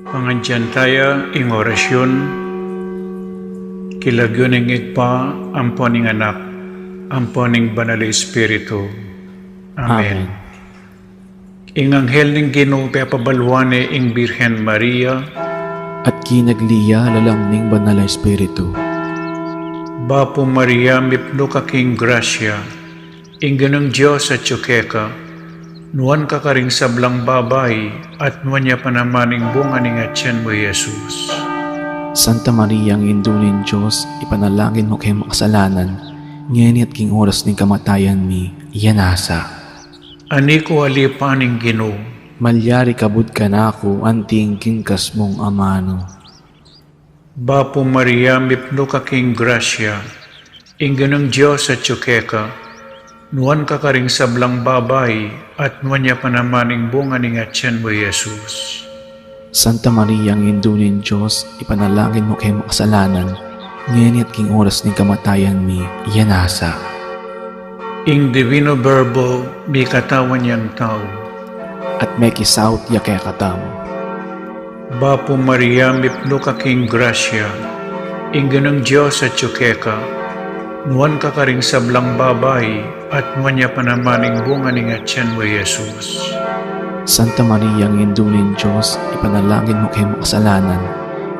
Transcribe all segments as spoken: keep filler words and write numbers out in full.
Pangadyan taya ing orasyun, king lagyu ning Ibpa, ampo ning Anak, ampo ning Banal a Espiritu. Amen. Amen. Ing anghel ning Ginu pepabaluan ne ing Birhen Maria. At kinagli ya lalam ning Banal a Espiritu. Bapu Maria, mipnu ka king grasya, ing Ginung Dios atyu keka, nuan ka karing sablang babai, at nuan ya pa naman ing bunga ning atyan mu, Jesus. Santa Maria, Indu ning Dios, ipanalangin mu kaming makasalanan, ngeni at king oras ning kamatayan mi. Amen. Ani ku alipan ing Ginu. Malyari kabud kanaku anti ing kingkas mung amanu. Bapu Maria, mipnu ka king grasya, ing Ginung Dios atyu keka, nuan ka karing sablang babai, at nuan ya pa naman ing bunga ning atyan mu, Jesus. Santa Maria, Indu ning Dios, ipanalangin mu kaming makasalanan, ngeni at king oras ning kamatayan mi. Amen. Ing Divino Verbo mikatawan yang tau. At mekisaut ya kekatamu. Bapu Maria, mipnu ka king grasya, ing Ginung Dios atyu keka, nuan ka karing sablang babai, at nuan ya pa naman ing bunga ning atyan mu, Jesus. Santa Maria, Indu ning Dios, ipanalangin mu kaming makasalanan,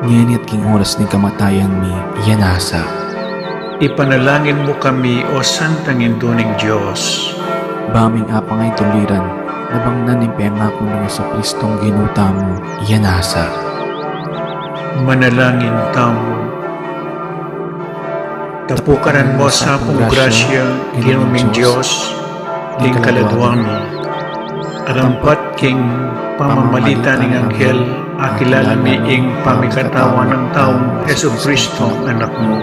ngeni at king oras ning kamatayan mi. Amen. Ipanalangin mu kami, O Santang Indu ning Dios. Ba ming apangay tuliran, nabangnan ning pengaku nang Jesucristong Ginu tamu. Amen. Manalangin tamu. Tapukaran mu sa pung grasya, Ginu ming Dios, ding kaladua mi. Arampat king pamamagitan ning anghel, akilala mi ing pamikatawan nang taung Jesucristo, Anak mu.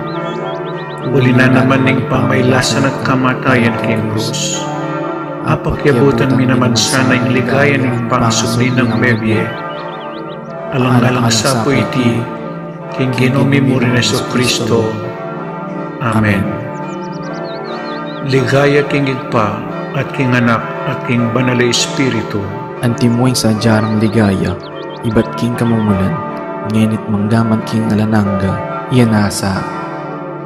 Uli na naman ning pamailasan at kamatayan king krus, apakyabutan mi naman sana ing ligaya ning pangasubli nang mebie. Alang-alang sa pu iti, king Ginu mi murin Jesucristo. Amen. Ligaya king Ibpa, at king Anak, at king Banal a Espiritu. Antimo ing sadya rang ligaya, ibat king kamumulan, ngeni't manggaman king alang angga. Amen.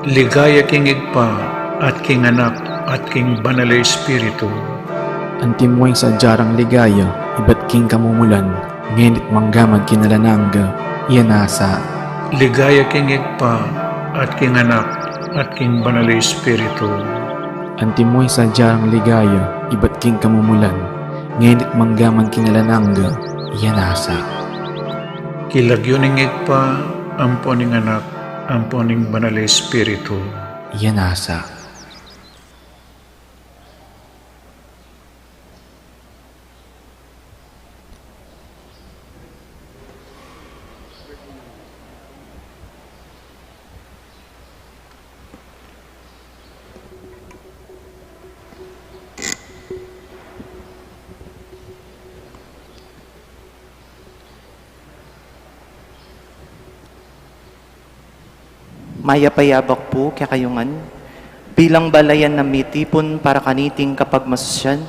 Ligaya king Ibpa, at king Anak, at king Banal a Espiritu. Antimo ing sadya rang ligaya, ibat king kamumulan, ngeni't manggaman king alang angga. Amen. Ligaya king Ibpa, at king Anak, at king Banal a Espiritu. Antimo ing sadya rang ligaya, ibat king kamumulan, ngeni't manggaman king alang angga. Amen. King lagyu ning Ibpa, ampo ning Anak, ampo ning Banal a Espiritu. Amen. Mayap a yabak pu kekayu ngan. Bilang balayan a mitipun para kaniting kapagmasusyan,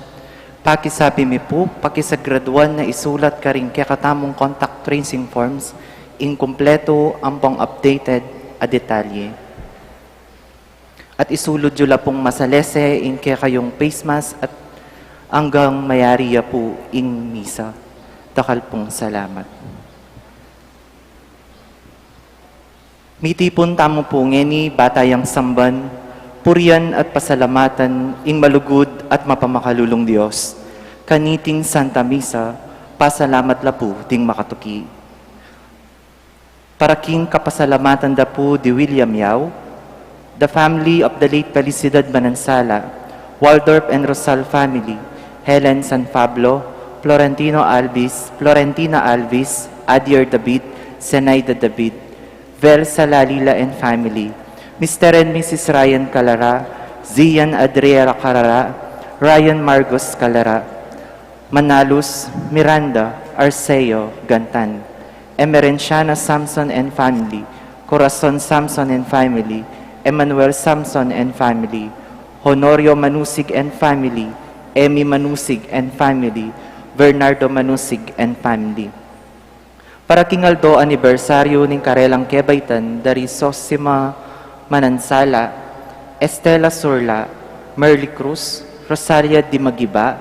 pakisabi mi pu, pakisagraduan na isulat karing kekatamung contact tracing forms ing kumpletu ampong updated a detalye. At isulud yu la pung masalese ing kekayung face mask at anggang mayari ya pu ing misa. Dakal pung salamat. Mitipun tamu pu ngeni ba tayang samban, purian at pasalamatan ing malugud at mapamakalulung Dios. Kaniting Santa Misa, pasalamat la pu ding makatuki. Para king kapasalamatan da pu di William Yao, the family of the late Felicidad Manansala, Waldorf and Rosal family, Helen San Pablo, Florentino Alvis, Florentina Alvis, Adier David, Zenaida David, Vel Salalila and family, Mister and Missus Ryan Calara, Zian Adriera Calara, Ryan Margos Calara, Manalus, Miranda, Arceo, Gantan, Emerenciana Samson and family, Corazon Samson and family, Emmanuel Samson and family, Honorio Manusig and family, Emmy Manusig and family, Bernardo Manusig and family. Para king aldo anibersaryu ning karelang kebaitan da ri Sosima Manansala, Estela Surla, Merly Cruz, Rosalia Dimagiba,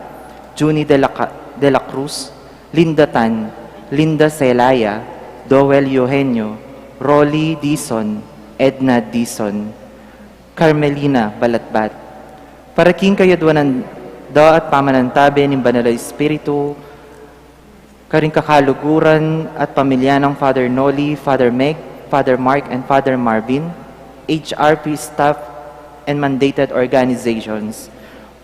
Junie de la, Ca- de la Cruz, Linda Tan, Linda Celaya, Doel Eugenio, Rolly Dizon, Edna Dizon, Carmelina Balatbat. Para king kayadwanan da at pamanantabe ning Banal a Espiritu, karing kakaluguran at pamilya nang Father Noli, Father Meg, Father Mark, and Father Marvin, H R P staff, and mandated organizations,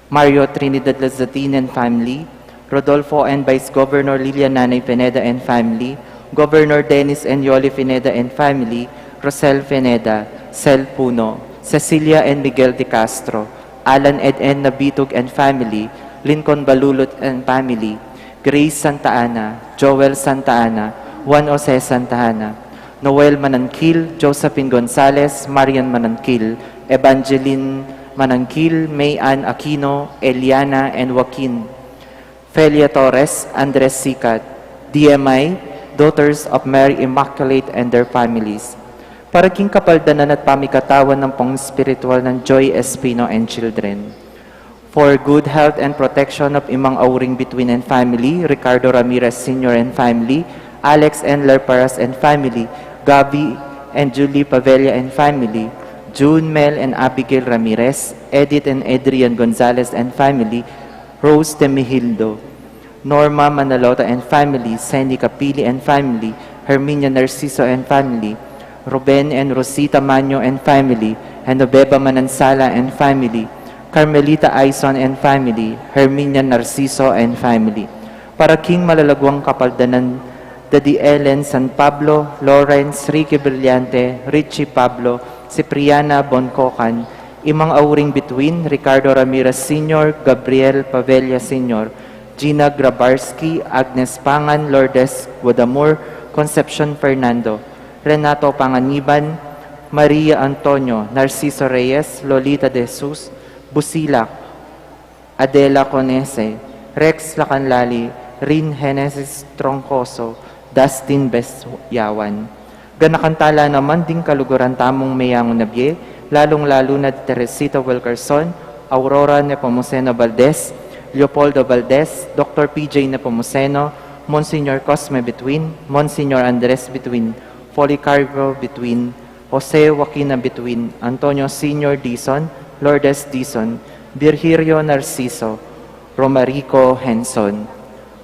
Mario Trinidad Lazatin and family, Rodolfo and Vice Governor Lilian Nanay Pineda and family, Governor Dennis and Yoli Pineda and family, Rosel Pineda, Sel Puno, Cecilia and Miguel de Castro, Alan Ed and Nabitug and family, Lincoln Balulut and family, Grace Santa Ana, Joel Santa Ana, Juan Jose Santa Ana, Noel Manangkil, Josephine Gonzalez, Marian Manangkil, Evangeline Manangkil, May Ann Aquino, Eliana and Joaquin, Felia Torres, Andres Sicat, D M I, Daughters of Mary Immaculate and their families. Para king kapaldanan at pamikatawan ng pang-espiritual ng Joy Espino and children. For good health and protection of Imang Auring Bituin and family, Ricardo Ramirez Senior and family, Alex and Lerparas and family, Gabi and Julie Pavella and family, June, Mel and Abigail Ramirez, Edith and Adrian Gonzalez and family, Rose Temihildo, Norma Manalota and family, Sandy Capili and family, Herminia Narciso and family, Ruben and Rosita Manyo and family, Genoveva Manansala and family, Carmelita Aison and family, Herminia Narciso and family. Para king malalaguang kapaldanan da di Ellen San Pablo, Lawrence, Ricky Brillante, Richie Pablo, Cipriana Boncocan, Imang Auring Bituin, Ricardo Ramirez Senior, Gabriel Pavella Senior, Gina Grabarski, Agnes Pangan, Lourdes Guadamur, Concepcion Fernando, Renato Panganiban, Maria Antonio, Narciso Reyes, Lolita De Jesus, Busilak, Adela Conese, Rex Lacanlali, Rin Genesis Troncoso, Dustin Besyawan. Ganakan tala naman ding kaluguran tamung meyangu na bie, lalung-lalu na di Teresita Wilkerson, Aurora Nepomuceno Valdez, Leopoldo Valdez, Doctor P J Nepomuceno, Monsignor Cosme Bituin, Monsignor Andres Bituin, Policarpo Bituin, Jose Joaquina Bituin, Antonio Senior Dizon, Lourdes Dizon, Virgilio Narciso, Romarico Henson,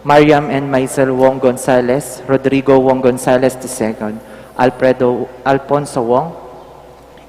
Mariam and Maisel Wong Gonzalez, Rodrigo Wong Gonzalez the second, Alfredo Alfonso Wong,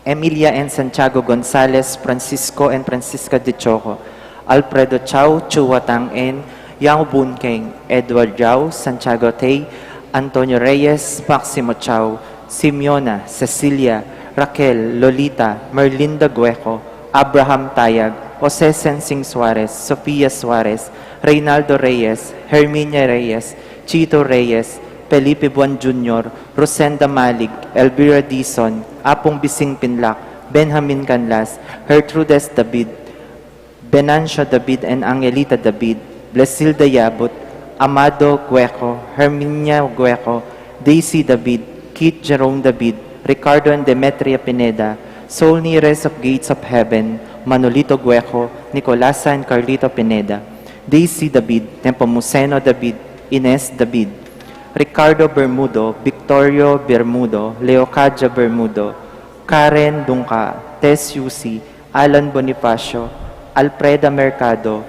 Emilia and Santiago Gonzalez, Francisco and Francisca de Choco, Alfredo Chao, Chua Tang En, Yao Bun Keng, Edward Yao, Santiago Tay, Antonio Reyes, Maximo Chao, Simeona, Cecilia, Raquel, Lolita, Merlinda Gueco, Abraham Tayag, Jose Sensing Suarez, Sofia Suarez, Reynaldo Reyes, Herminia Reyes, Chito Reyes, Felipe Buan Junior, Rosenda Malig, Elvira Dizon, Apung Bising Pinlac, Benjamin Canlas, Gertrudes David, Venancio David and Angelita David, Blesilda Yabut, Amado Gueco, Herminia Gueco, Daisy David, Keith Jerome David, Ricardo and Demetria Pineda, Soul Nearest of Gates of Heaven, Manolito Gueco, Nicolasa and Carlito Pineda, Daisy David, Nepomuceno David, Ines David, Ricardo Bermudo, Victorio Bermudo, Leocadia Bermudo, Karen Dungca, Tess Yusi, Alan Bonifacio, Alfreda Mercado,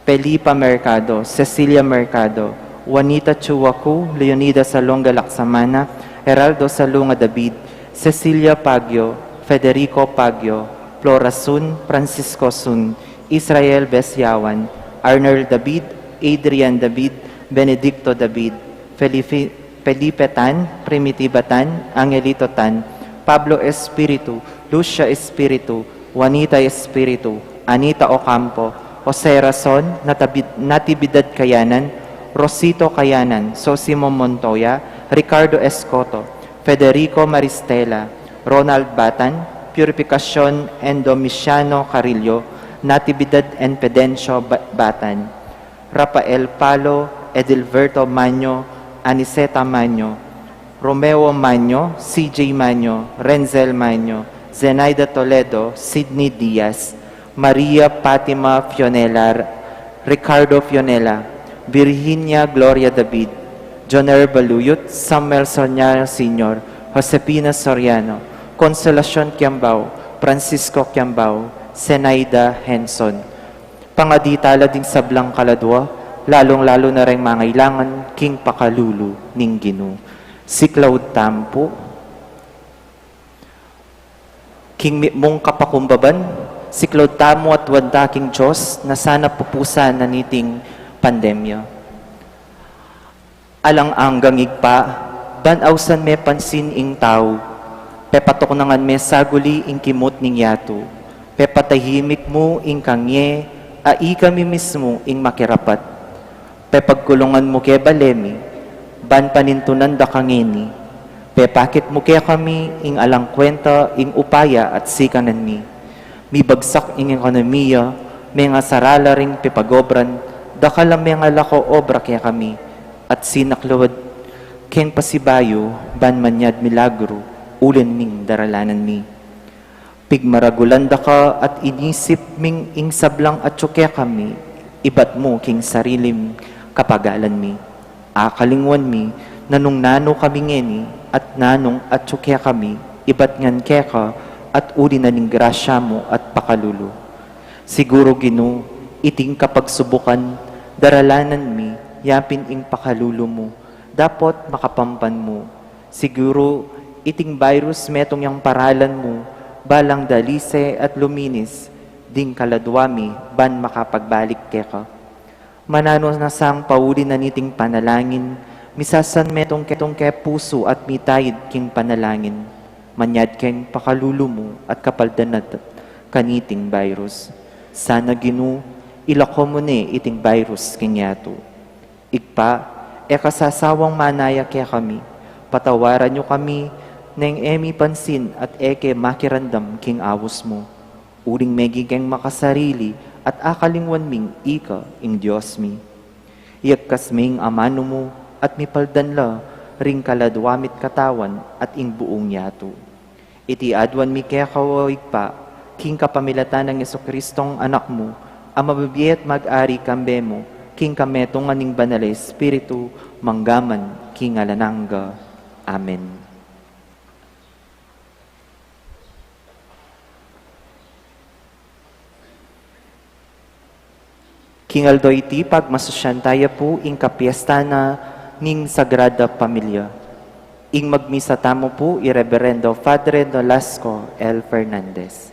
Felipa Mercado, Cecilia Mercado, Juanita Chuacu, Leonida Salonga Laksamana, Heraldo Salonga David, Cecilia Pagio, Federico Pagio, Flora Sun, Francisco Sun, Israel Besiawan, Arnold David, Adrian David, Benedicto David, Felifi- Felipe Tan, Primitiva Tan, Angelito Tan, Pablo Espiritu, Lucia Espiritu, Juanita Espiritu, Anita Ocampo, Jose Rason, Natabid- Natividad Kayanan, Rosito Kayanan, Sosimo Montoya, Ricardo Escoto, Federico Maristela, Ronald Batan, Purificacion and Domiciano Carrillo, Natividad and Pedencio Ba- Batan, Rafael Palo, Edilberto Manyo, Aniceta Manyo, Romeo Manyo, C J Manyo, Renzel Manyo, Zenaida Toledo, Sydney Diaz, Maria Fatima Fionela, Ricardo Fionela, Virginia Gloria David, Joner Baluyot, Samuel Soriano Senior, Josefina Soriano, Consolacion Kiambao, Francisco Kiambao, Zenaida Henson. Pangadi tala ding sablang kaladua, lalung-lalu na reng mangailangan king pakalulu ning Ginu. Siklaud tamu pu. King mitmung kapakumbaban, siklaud tamu at wanta king Dios na sana pupusan na niting pandemya. Alang anggang Ibpa, ban ausan me pansin ing tau, pepatuknangan me saguli ing kimut ning yatu, pepatahimik mu ing kangye, a ikami mismu ing makirapat. Pepagkulungan mu ke bale mi, ban panintunan da ka ngeni, pepakit mu kekami ing alang kwenta ing upaya at sikanan mi. Mibagsak ing ekonomiya, mengasarala ring pepagobran, dakal a mengalako obra kekami, at sinakluad keng pasibayu, ban manyad milagru, uling daralan mi. Pigmaragulan da ka at inisip ming ing sablang atyu kekami, ibat mu king sarili ming kapagalan mi. Akalingwan mi, na nung nanu kami ngeni, at nanung atyu kekami, ibat ngan keka, at uli na ning grasya mu at pakalulu. Siguru Ginu, iting kapagsubukan, daralan mi, yapin ing pakalulu mu, dapot makapampan mu. Siguru, iting virus metung yang paralan mu, balang dalise at luminis, ding kaladua mi, ban makapagbalik keka. Mananu na sang pauli na niting panalangin, misasan metung ketung ke pusu at mitayid king panalangin. Manyad keng pakalulu mu at kapaldanan kaniting virus. Sana Ginu, ilako mu ne iting virus king yatu. Ibpa, e ka sasawang manaya kekami, patawaran yu kami, neng e mi pansin at e ke makiramdam king aus mu. Uling meging keng makasarili at akalingwan ming ika ing Dios mi. Iyagkas me ing amanu mu at mipaldan la ring kaladua mit katawan at ing buung yatu. Iti aduan mi keka, o Ibpa, king kapamilatan nang Jesucristong Anak mu, a mabibie at mag-ari kambe mu, king kametungan ning Banal a Espiritu, mangga man king alang angga. Amen. King aldo iti, pagmasusyan taya pu ing kapiesta na ning Sagrada Familia. Ing magmisa tamu pu i Reverendo Padre Nolasco L Fernandez.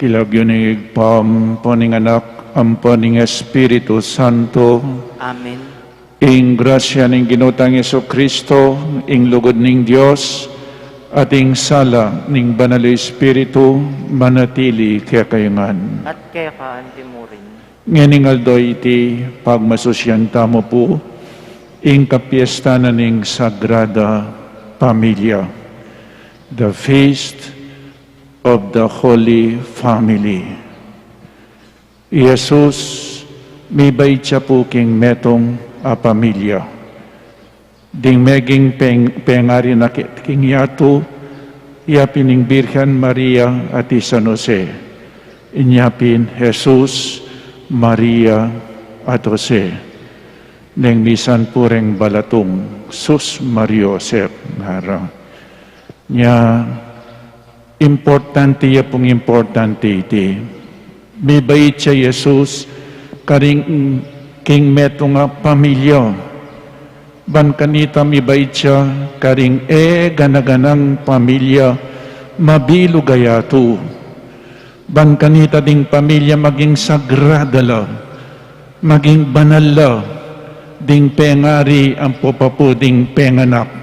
King lagyu ning Ibpa, ampo ning Anak, ampo ning Espiritu Santo. Amen. Ing grasya ning Ginu tang Jesucristo, ing lugud ning Dios, at ing sala ning Banal a Espiritu, manatili kekayu ngan. At keka antimurin. Ngening aldo iti, pagmasusyan tamu pu ing kapiestan na ning Sagrada Familia, the Feast of the Holy Family. I Jesus, mibait ya pu king metung a pamilya. Ding meging peng-, pengari na ki-, king yatu, ya pin ing Birhen Maria at i San Jose. Inya pin Jesus, Maria, at Jose. Neng misan pu reng balatung, sus Maria Josep, ngara. Nya, importante ya pung importante iti. Mibait ya i Jesus karing king metung a pamilya. Ban kanita mibait ya karing e gana-ganang pamilya mabilug a yatu. Ban kanita ding pamilya maging sagrada la, maging banal la, ding pengari ampo pa pu ding penganak.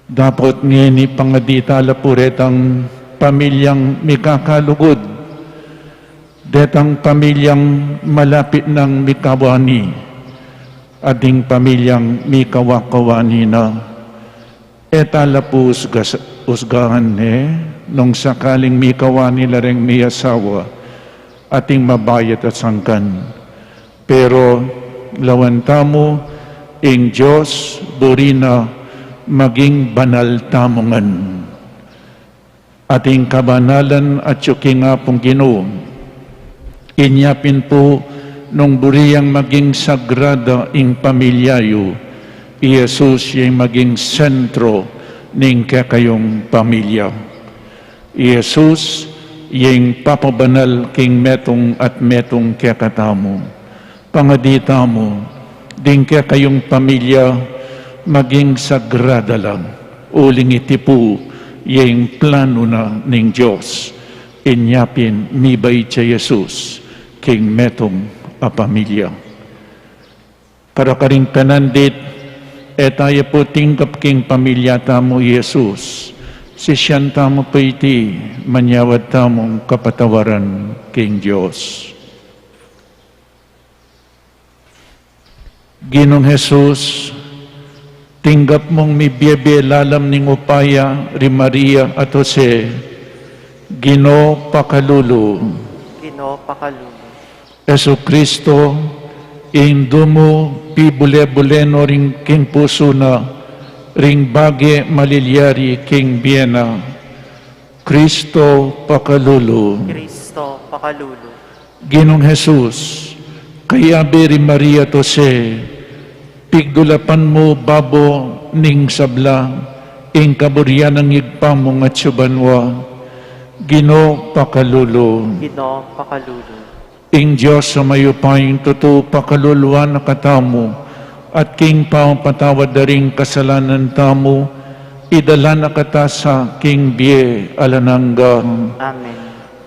Dapot ngeni pangadi ta la pu retang pamilyang mikakalugud, detang pamilyang malapit nang mikawani, at ding pamilyang mikawakawani na. E ta la pu usga-, usgahan ne, nung sakaling mikawani la reng miyasawa, at ding mabayat a sangkan. Pero lawan tamu, ing Dios buri na maging banal tamu ngan. At ing kabanalan atyu king Apung Ginu. Inya pin pu nung buri yang maging sagrada ing pamilya yu, i Jesus ya ing maging sentro ning kekayung pamilya. I Jesus, ya ing papabanal king metung at metung kekatamu. Pangadi tamu, ding kekayung pamilya, maging sagrada la, uling iti pu, ya ing planu na ning Dios. Inya pin, mibait ya i Jesus, king metung a pamilya. Para karing penandit, e ta ya pu tinggap king pamilya tamu i Jesus. Sisian tamu pu iti, manyawad tamung kapatawaran king Dios. Ginung Jesus, tinggap mung mibiebie lalam ning upaya ri Maria at Jose, Ginu pakalulu. Ginu pakalulu. Jesucristo, ing dumu pibule-bule no ring king pusu na, ring bage malilyari king bie na. Cristo pakalulu. Cristo pakalulu. Ginung Jesus, kayabe ri Maria at Jose, pigdulapan mu babo ning sabla ing kaburian nang Ibpa mung atsu banua. Ginu pakalulu. Ginu pakalulu. Ing Dios a mayupaya ing tutu pakaluluan na katamu, at king pamapatawad da ring kasalanan tamu, idala na kata sa king bie alang angga. Amen.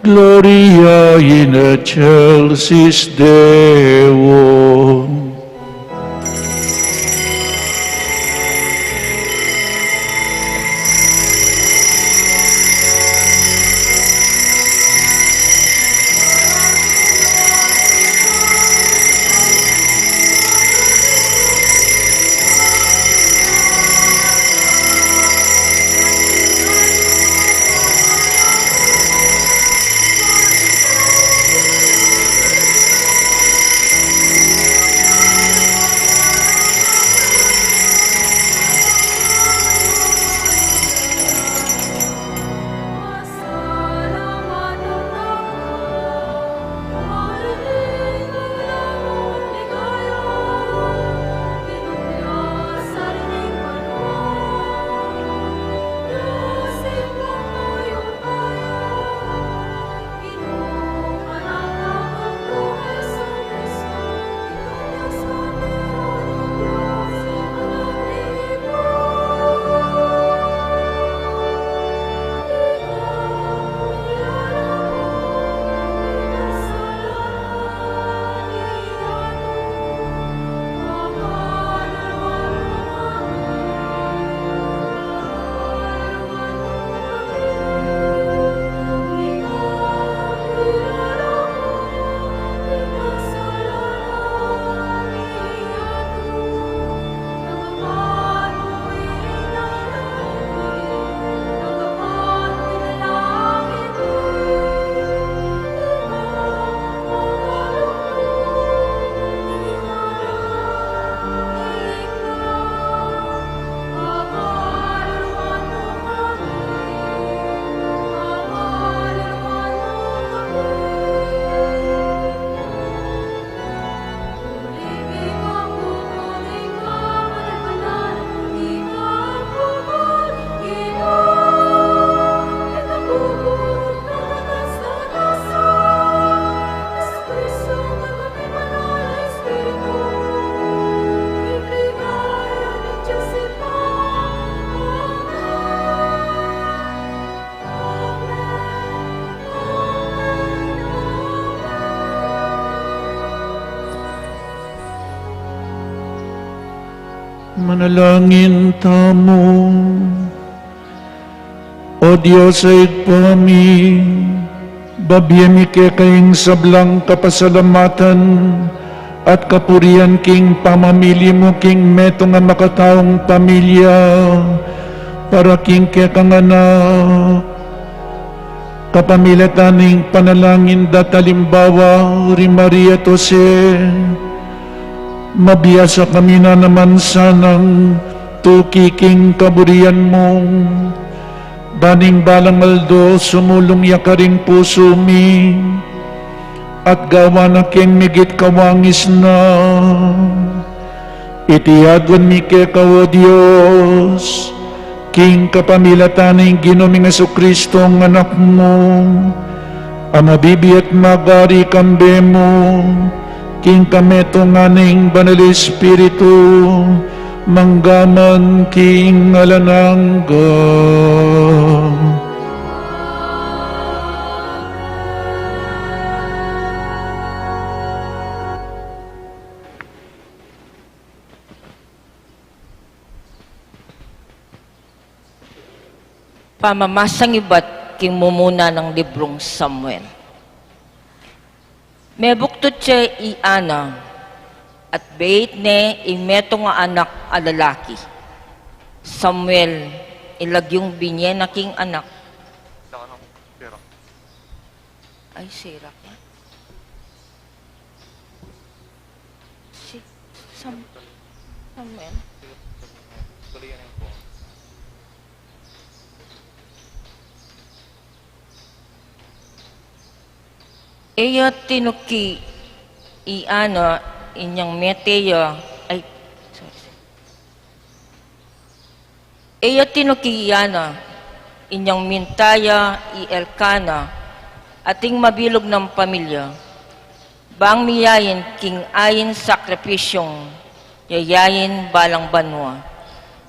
Gloria in excelsis Deo. Manalangin tamu. O Dios a Ibpa mi, babie mi keka ing sablang kapasalamatan at kapurian king pamamili mu king metung a makataung pamilya para king kekang anak. Kapamilatan ning panalangin da at alimbawa ri Maria at Jose, mabiasa kami na naman sanang tuki king kaburian mu. Ban ing balang aldo sumulung ya karing pusu mi, at gawan na king migit kawangis na. Iti aduan mi keka, O Dios, king kapamilatan ning Ginu ming Jesucristo, a Anak mu, a mabibie at magari kambe mu, king kametungan ning Banal Espiritu, mangga man king alang angga. Pamamasang ibat king mumuna nang librung Samuel. Mebuktut ya i Ana, at beit ne ing metung a anak a lalaki. Samuel, ing lagyung binie na king anak. Ay, Sira ka? Si Sam-, Samuel. E ya tinuki i Ana inyang mete ya, ay, sorry, sorry. E ya tinuki i Ana inyang minta ya i Elkana at ing mabilug nang pamilya, bang miyain king ain sakripisyung yayain balang banua,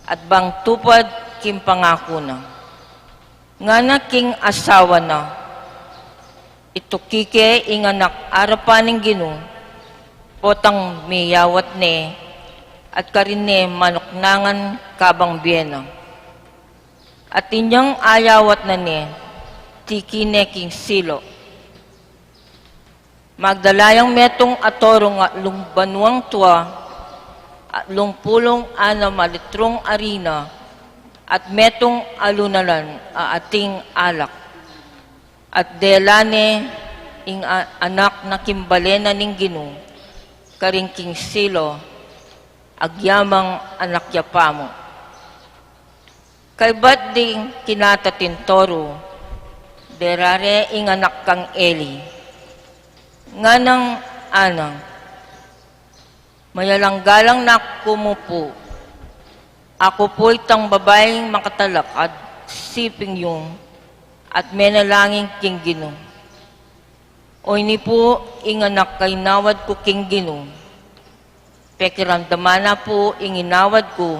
at bang tupad king pangaku na. Ngana king asawa na, ituki ke ing anak arapan ning Ginu, potang miyawat ne, at karin ne manuknangan kabang bie na. At inyang ayawat na ne, tiki ne king Silo. Magdala yang metung a torung atlung banuang tua, atlung pulung anam a litrung arina, at metung a lunalan a ating alak. At dela ne ing a-, anak na king bale na ning Ginu, karin king Silo, agyamang anak ya pamu. Kaybat ding kinata ting toru, dera re ing anak kang Eli. Nganang Ana, mayalanggalang na ku mu pu. Aku pu itang babaing makatalakad siping yung at menalangin king Ginu. O ini pu ing anak a inawad ku king Ginu. Pekiramdaman na pu ing inawad ku,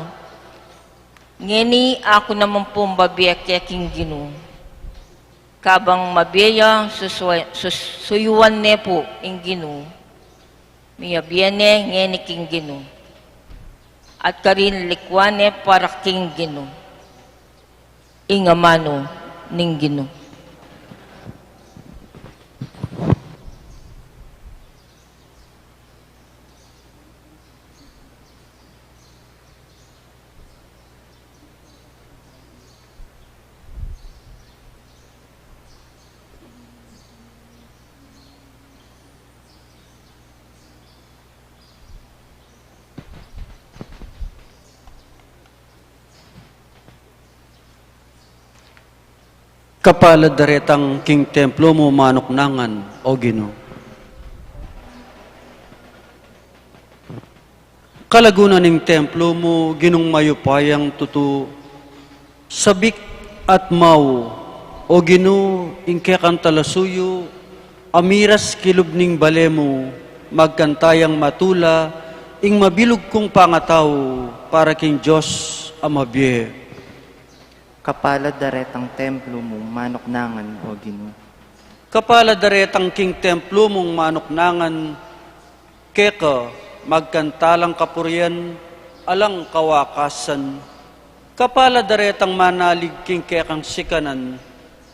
ngeni aku naman pung babie ke king Ginu. Kabang mabie ya, susue-, sus-, suyuan ne pu ing Ginu. Miyabie ne ngeni king Ginu. At karin likuan ne para king Ginu. Ing amanu ning Ginu. Kapalad daretang king templo mu manuknangan, O Ginu. Kalagunan ning templo mu, Ginung mayupayang tutu, sabik at mau, O Ginu, ing kekang talasuyu, a miras kilub ning bale mu, magkantayang matula ing mabilug kung pangatau para king Dios a mabie. Kapalad daretang templo mung manuknangan, O Ginu. Kapalad daretang king templo mung manuknangan, keka magkantalang kapurian alang kawakasan. Kapalad daretang manalig king kekang sikanan,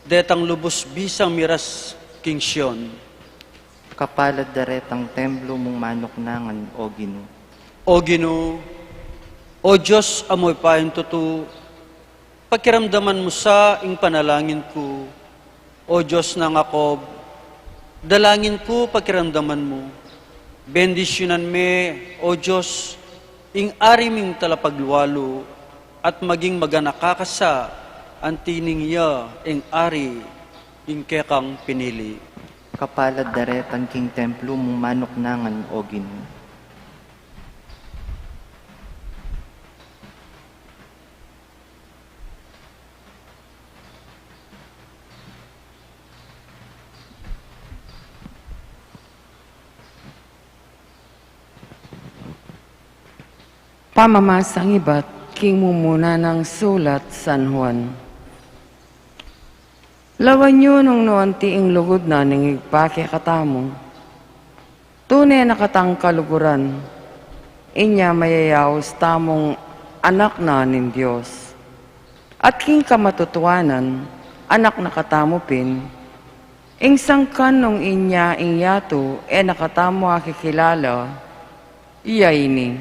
detang lubus bisang miras king Sion. Kapalad daretang templo mung manuknangan, O Ginu. O Ginu, O Dios a mapaypang tutu, pakiramdaman mu sa ing panalangin ku. O Dios nang Jacob, dalangin ku pakiramdaman mu. Bendisyunan me, O Dios, ing ari ming talapaglualu, at maging maganaka ka sa anti ning iya ing ari ing kekang pinili. Kapalad daretang king templo mung manuknangan, O Ginu. Pamamasang ibat king mumuna nang sulat San Juan. Lawan yu nung nu anti ing lugud na ning Ibpa kekatamu. Tune na katang kaluguran, inya mayayaus tamung anak na ning Dios. At king kamatutuanan, anak na katamu pin, ing sangkan nung inya ing yatu e na katamu akikilala, ya ini,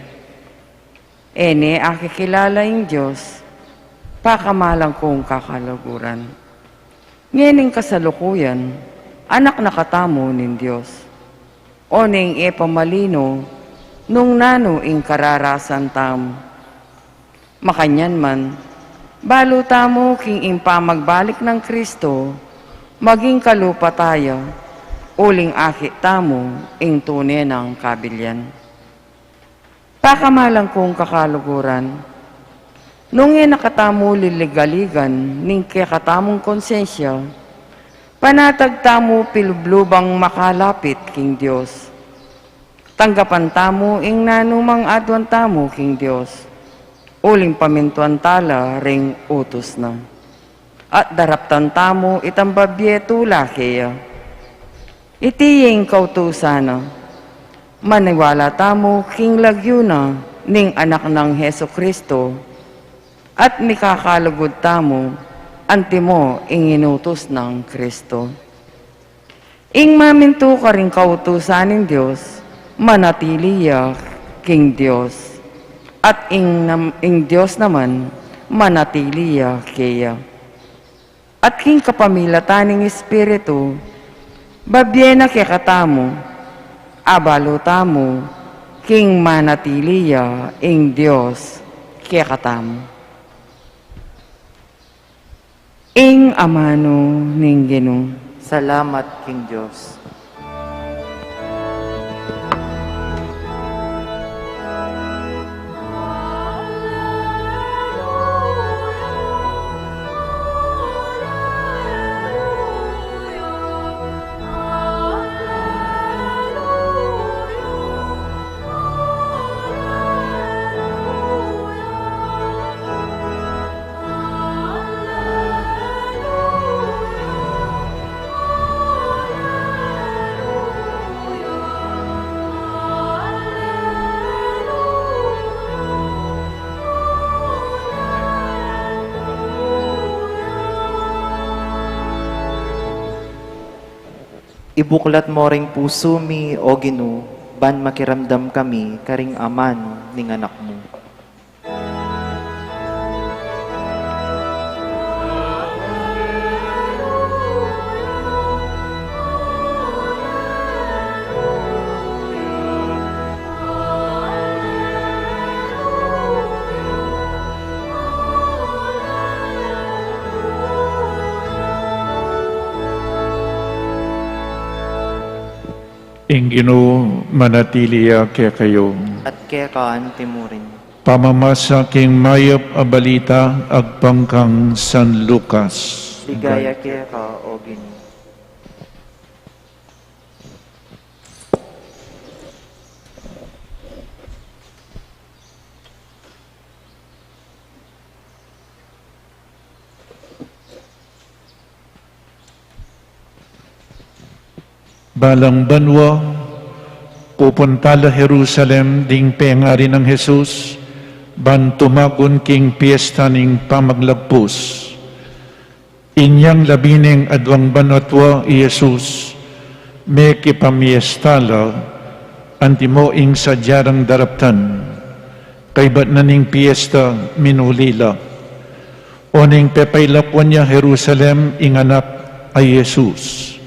e ne akikilala ing Dios, pakamalan kung kakaluguran. Ngening kasalukuyan, anak na katamu ning Dios. O neng e pa malino nung nanu ing kararasan tamu. Makanyan man, balu tamu king ing pamagbalik nang Kristo, maging kalupa taya, uling akit tamu ing tune nang kabilian. Pakamalan kung kakaluguran, nung e na katamu liligaligan ning kekatamung konsensya, panatag tamu pilublubang makalapit king Dios. Tanggapan tamu ing nanumang aduan tamu king Dios, uling pamintuan tala ring utus na. At daraptan tamu itang babie tula keya. Iti ing kautusan na, maniwala tamu king lagyu na ning Anak nang Jesu-Cristo, at mikakalugud tamu antimo ing inutus nang Cristo. Ing mamintu karing kautusan ning Dios, manatili ya king Dios, at ing nam-, ing Dios naman, manatili ya keya. At king kapamilatan ning Espiritu, babie na kekatamu, abalu tamu, king manatili ya ing Dios kekatamu. Ing amanu ning Ginu. Salamat king Dios. Ibuklat mo ring pusu mi, O Ginu, ban makiramdam kami karing amanu ning Anak mu. Ing Ginu manatili ya kekayu. At keka anti mu rin. Pamamasa king mayap a balita agpang kang San Lucas. Ligaya keka, O Ginu. Balang banua, pupunta la Jerusalem ding pengari nang Jesus, Ban tumagun king piesta ning pamaglagpus. Inyang labineng aduang banua i Jesus, mekipamiesta la, antimo ing sadya rang daraptan. Kaybat na ning piesta, minuli la. Oneng pepailakuan ya Jerusalem ing anak a Jesus.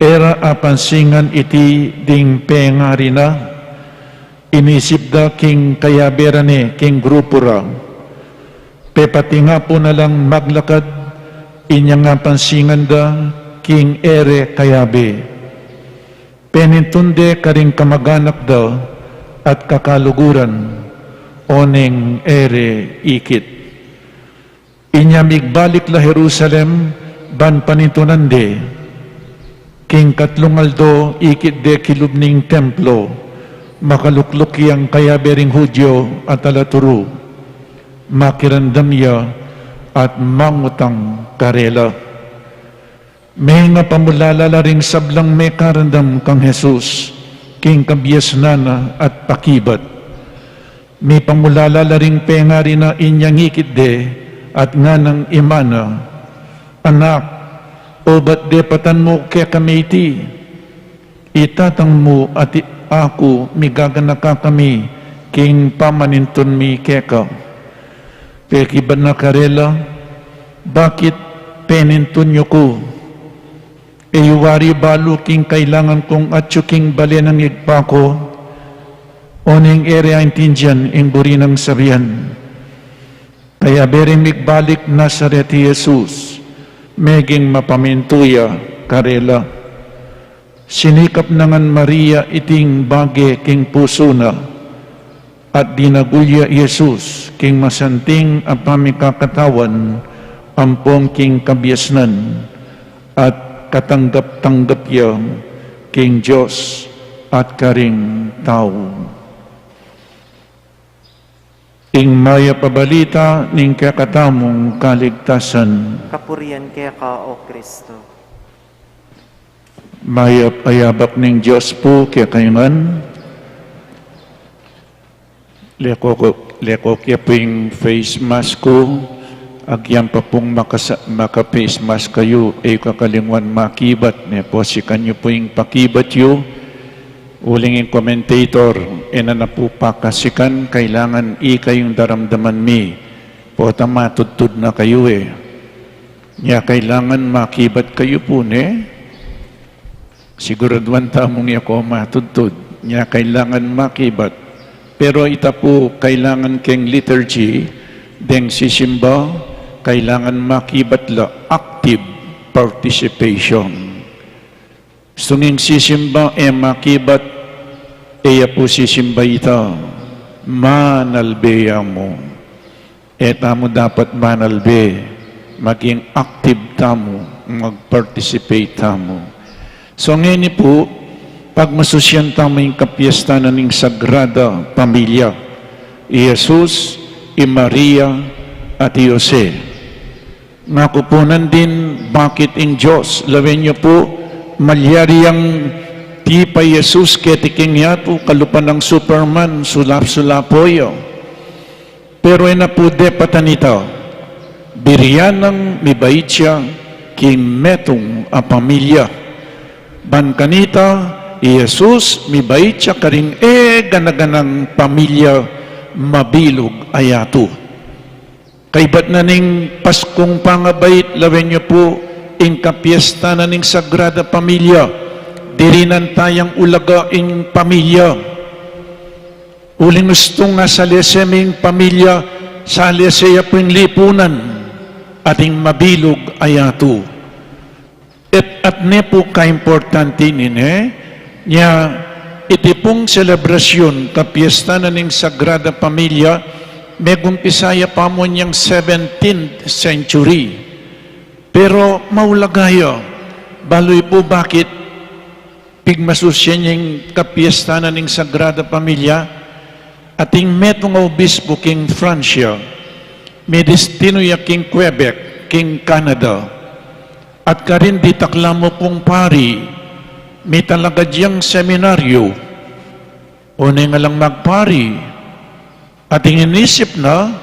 E ra apansingan iti ding pengari na, inisip da king kayabe ra ne king grupu ra. Pepatingapu na lang maglakad, inyang apansingan da king e re kayabe. Penintun de karing kamaganak da at kakaluguran, oneng e re ikit. Inya migbalik la Jerusalem, ban panintunan de. King katlung aldo, ikit de kilub ning templo, makalukluk yang kayabe ring Judio at alaturu. Makiramdam ya at mangutang karela. Menga pamulala la ring sablang mekarandam kang Jesus, king kabiasnan na at pakibat. Mipamulala la ring pengari na inyang ikit de, at nganang imana, Anak, obat depatan mu kekami iti? I Tatang mu at i-, aku migaganaka kami king pamanintun mi keka. Pekibat na karela, Bakit penintun yu ku? E yu wari balu king kailangan kung atyu king bale nang Ibpa ku? Oneng e re aintindian ing buri nang sabian. Kayabe ring migbalik Nazaret i Jesus, meging mapamintu ya karela. Sinikap na ngan Maria iting bage king pusu na, at dinagul ya i Jesus king masanting a pamikakatawan ampong king kabiasnan, at katanggap-tanggap ya king Dios at karing tau. Ing mayap a balita ning kekatamung kaligtasan. Kapurian keka, O Kristo. Mayap a yabak ning Dios pu kekayu ngan. Leko, leko ke pu ing face mask ku, agyang pa pung makasa-, maka-face mask kayu, e yu kakalingwan makibat, ne pu, sikan yu pu ing pakibat yu, uling ing commentator, e na na pu pakasikan, kailangan ikayung daramdaman mi, pota matudtud na kayu e. Nya kailangan makibat kayu pu, ne? Siguraduan tamung e ko matudtud. Nya kailangan makibat. Pero ita pu kailangan keng liturgy, deng sisimba, kailangan makibat la, active participation. Stung ing sisimba e makibat, e ya pu sisimba ita, manalbe ya mu. E tamu dapat manalbe, maging active tamu, mag-participate tamu. So ngeni pu, pagmasusian tamu ing kapiesta na ning Sagrada Familia, i Jesus, i Maria, at i Jose. Ngaku pu nandin, bakit ing Dios, lawen yu pu, malyari yang tipa i Jesus keti king yatu, kalupa nang Superman, sulap-sulapo ya. Pero e na pu depatan ita, birian nang mibait ya king metung a pamilya. Ban kanita, i Jesus mibait ya karing e gana-ganang pamilya, mabilug a yatu. Kaybat na ning Paskung pangabait, lawen yu pu, ing kapiesta na ning Sagrada Familia, dirinan tayang ulaga ing pamilya. Uling ustung a salese mi ing pamilya, salese ya pu ing lipunan, at ing mabilug a yatu. Et at ne pu kaimportante nini, nya iti pung selebrasyun, kapiesta na ning Sagrada Familia, megumpisa ya pa mu inyang seventeenth century. Pero maulaga ya, balu yu pu bakit pigmasusian ing kapiesta na ning Sagrada Familia, ating metung a obispo king Francia, midestinu ya king Quebec, king Canada, at karin ditak la mu pung pari, mitalagad yang seminaryo, oneng alang magpari, At ing inisip na,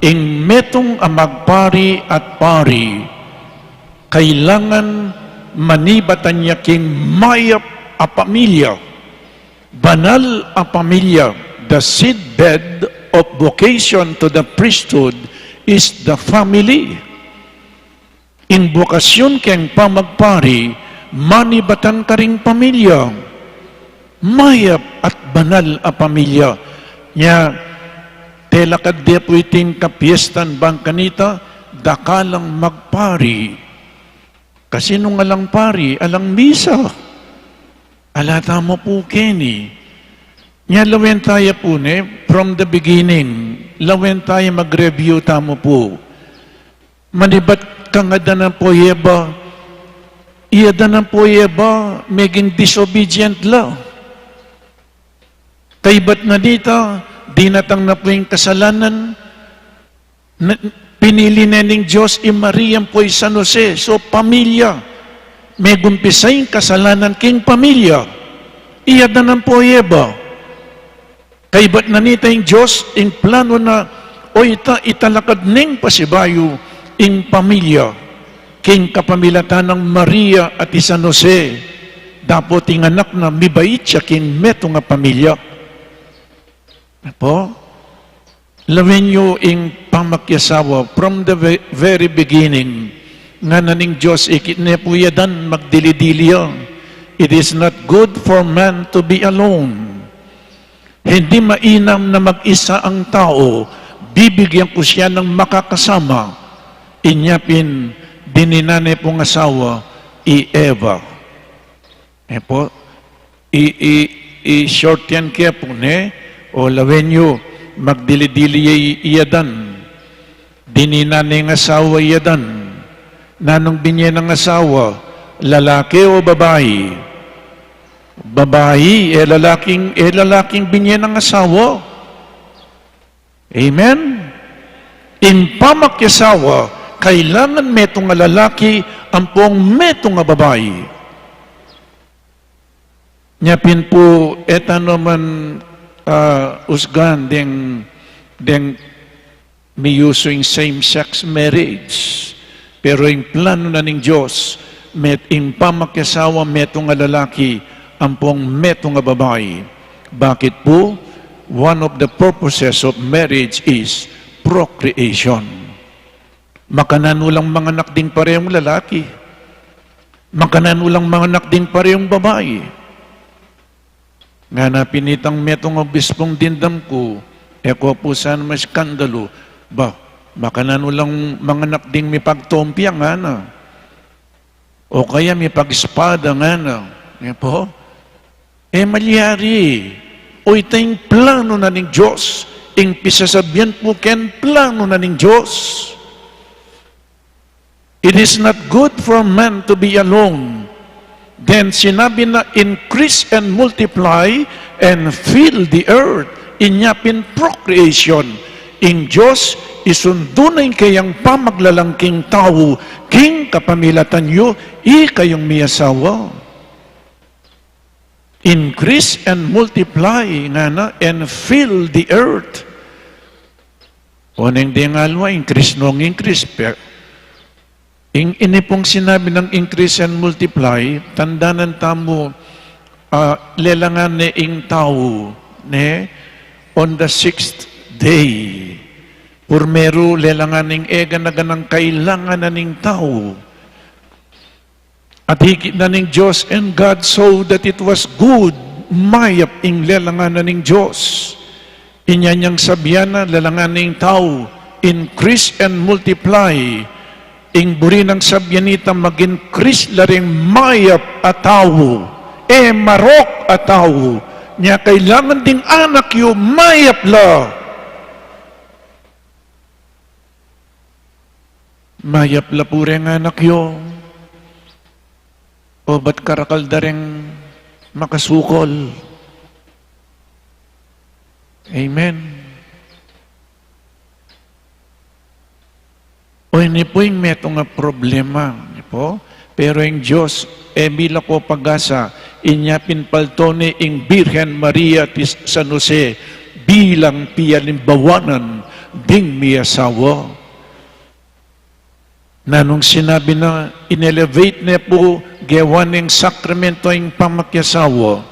ing metung a magpari at pari, kailangan manibatan ya king mayap a pamilya, banal a pamilya. The seedbed of vocation to the priesthood is the family. Ing bokasyon keng pamagpari, manibatan karing pamilya, mayap at banal a pamilya. Nya, telakad de pu iting kapiestan bang kanita, dakalang magpari. Kasi nung alang pari, alang misa. Ala tamu pu keni. Nya lawen taya pu ne, from the beginning, lawen taya mag-review tamu pu. Manibat kang Adan ampo i Eva, i Adan ampo i Eva, meging disobedient la. Kaybat na nita, dinatang na pu ing kasalanan, na, pinili ne ning Dios i Maria ampo i San Jose, so pamilya, megumpisa ing kasalanan king pamilya, i Adan ampo i Eva. Kaybat na nita ing Dios, ing plano na, o ita, italakad neng pasibayu ing pamilya, king kapamilatan nang Maria at i San Jose, dapot ing anak na mibait ya king metung a pamilya. Apo? Lawen yu ing pamakiasawa, from the ve-, very beginning, ngana ning Dios, ikit ne pu i Adan magdili-dili ya. It is not good for man to be alone. Hindi mainam na mag-isa ang tao, bibigyan ko siya ng makakasama. Inya pin, dinina ne pung asawa, i Eva. E pu, i, i, i-shorten ke pu ne, o lawen yu, magdili-dili ya i, i Adan. Dinina neng asawa i Adan. Nanung binye nang asawa, lalaki o babai? Babai, e lalaking, e lalaking binye nang asawa. Amen? Ing pamakiasawa, kailangan metung a lalaki ampong metung a babai. Nya pin pu, e ta naman, ah, usgan deng, deng miyusu ing same-sex marriage. Pero ing plano na ning Dios, met-, ing pamakiasawa metung a lalaki ampong metung a babai. Bakit pu? One of the purposes of marriage is procreation. Makananu lang manganak ding parehong lalaki. Makananu lang manganak ding parehong babai. Ngana pin itang metung a obispung dimdam ku, e ku pu sana maskandalu, ba, makananu lang manganak ding mipagtompi, ngana. O kaya mipag-espada, ngana. E pu? E malyari. O ita ing plano na ning Dios, ing pisasabian pu keng plano na ning Dios. It is not good for man to be alone. Then sinabi na, "Increase and multiply and fill the earth." Inya pin procreation. Ing Dios, isundu na ing kayang pamaglalang king tau, king kapamilatan yu, ikayung miasawa. Increase and multiply, ngana, and fill the earth. O neng deng alwa, increase nong increase. Pe-, ing, ini pung sinabi nang increase and multiply, tandanan tamu, ah, lelangan ne ing tau, ne, on the sixth day. Purmeru, lelangan ning e gana-ganang kailangan na ning tau. At ikit na ning Dios, "And God saw that it was good," mayap ing lelangan na ning Dios. Inya nyang sabian na, lelangan ning tau, "Increase and multiply." Ing buri nang sabian nita, mag-increase la ring mayap a tau, e marok a tau. Nya kailangan ding anak yu mayap la. Mayap la pu reng anak yu, o ba't karakal da reng makasukol? Amen. O ini pu ing metung a problema, ini pu. Pero ing Dios, e mila ko pag-asa, inya pin palto ne ing Birhen Maria at i San Jose, bilang pialimbawanan ding miasawa. Nanung sinabi na, in-elevate ne pu gewa ning sakramento ing pamakiasawa.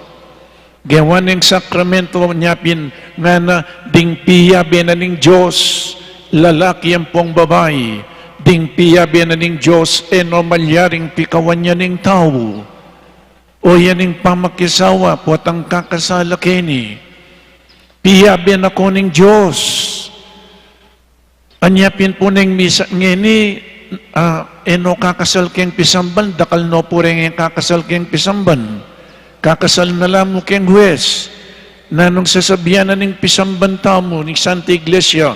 Gewa ning sakramento nya pin ngana ding piyabe na ning Dios, lalaki ampong babai, ding piyabe na ning Dios, e no malyaring pikawan ya ning tau. O yan ing pamakiasawa, potang kakasal a keni. Piyabe na ko ning Dios. Anya pin pu neng misa ngeni, ah, e no kakasal keng pisamban, dakal no pu reng e kakasal keng pisamban. Kakasal na la mu keng huwes. Nanung sasabian na ning pisamban tamu, ning Santa Iglesia,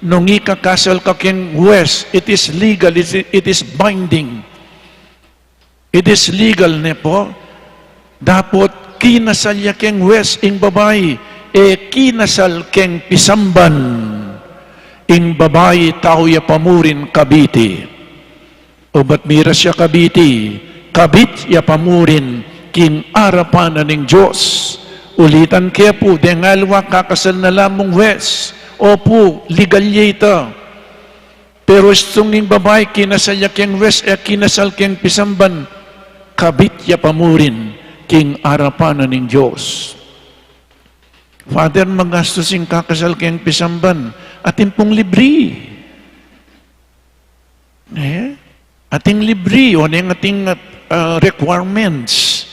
nung ikakasal ka keng huwes, it is legal, it, it is binding. It is legal, ne pu? Dapot kinasal ya keng huwes ing babai, e kinasal keng pisamban. Ing babai tau ya pa murin kabit i. Ubat miras ya kabit i, kabit ya pa murin king arapan na ning Dios. Ulitan ke pu, deng aliwa kakasal na la mung huwes. Opu, legal ya ita. Pero istung ing babai, kinasal ya keng huwes, e kinasal keng pisamban, kabit ya pa murin king arapan na ning Dios. Father, magastus ing kakasal keng pisamban, atin pung libri. E? Atin libri, o neng atin, ah, requirements.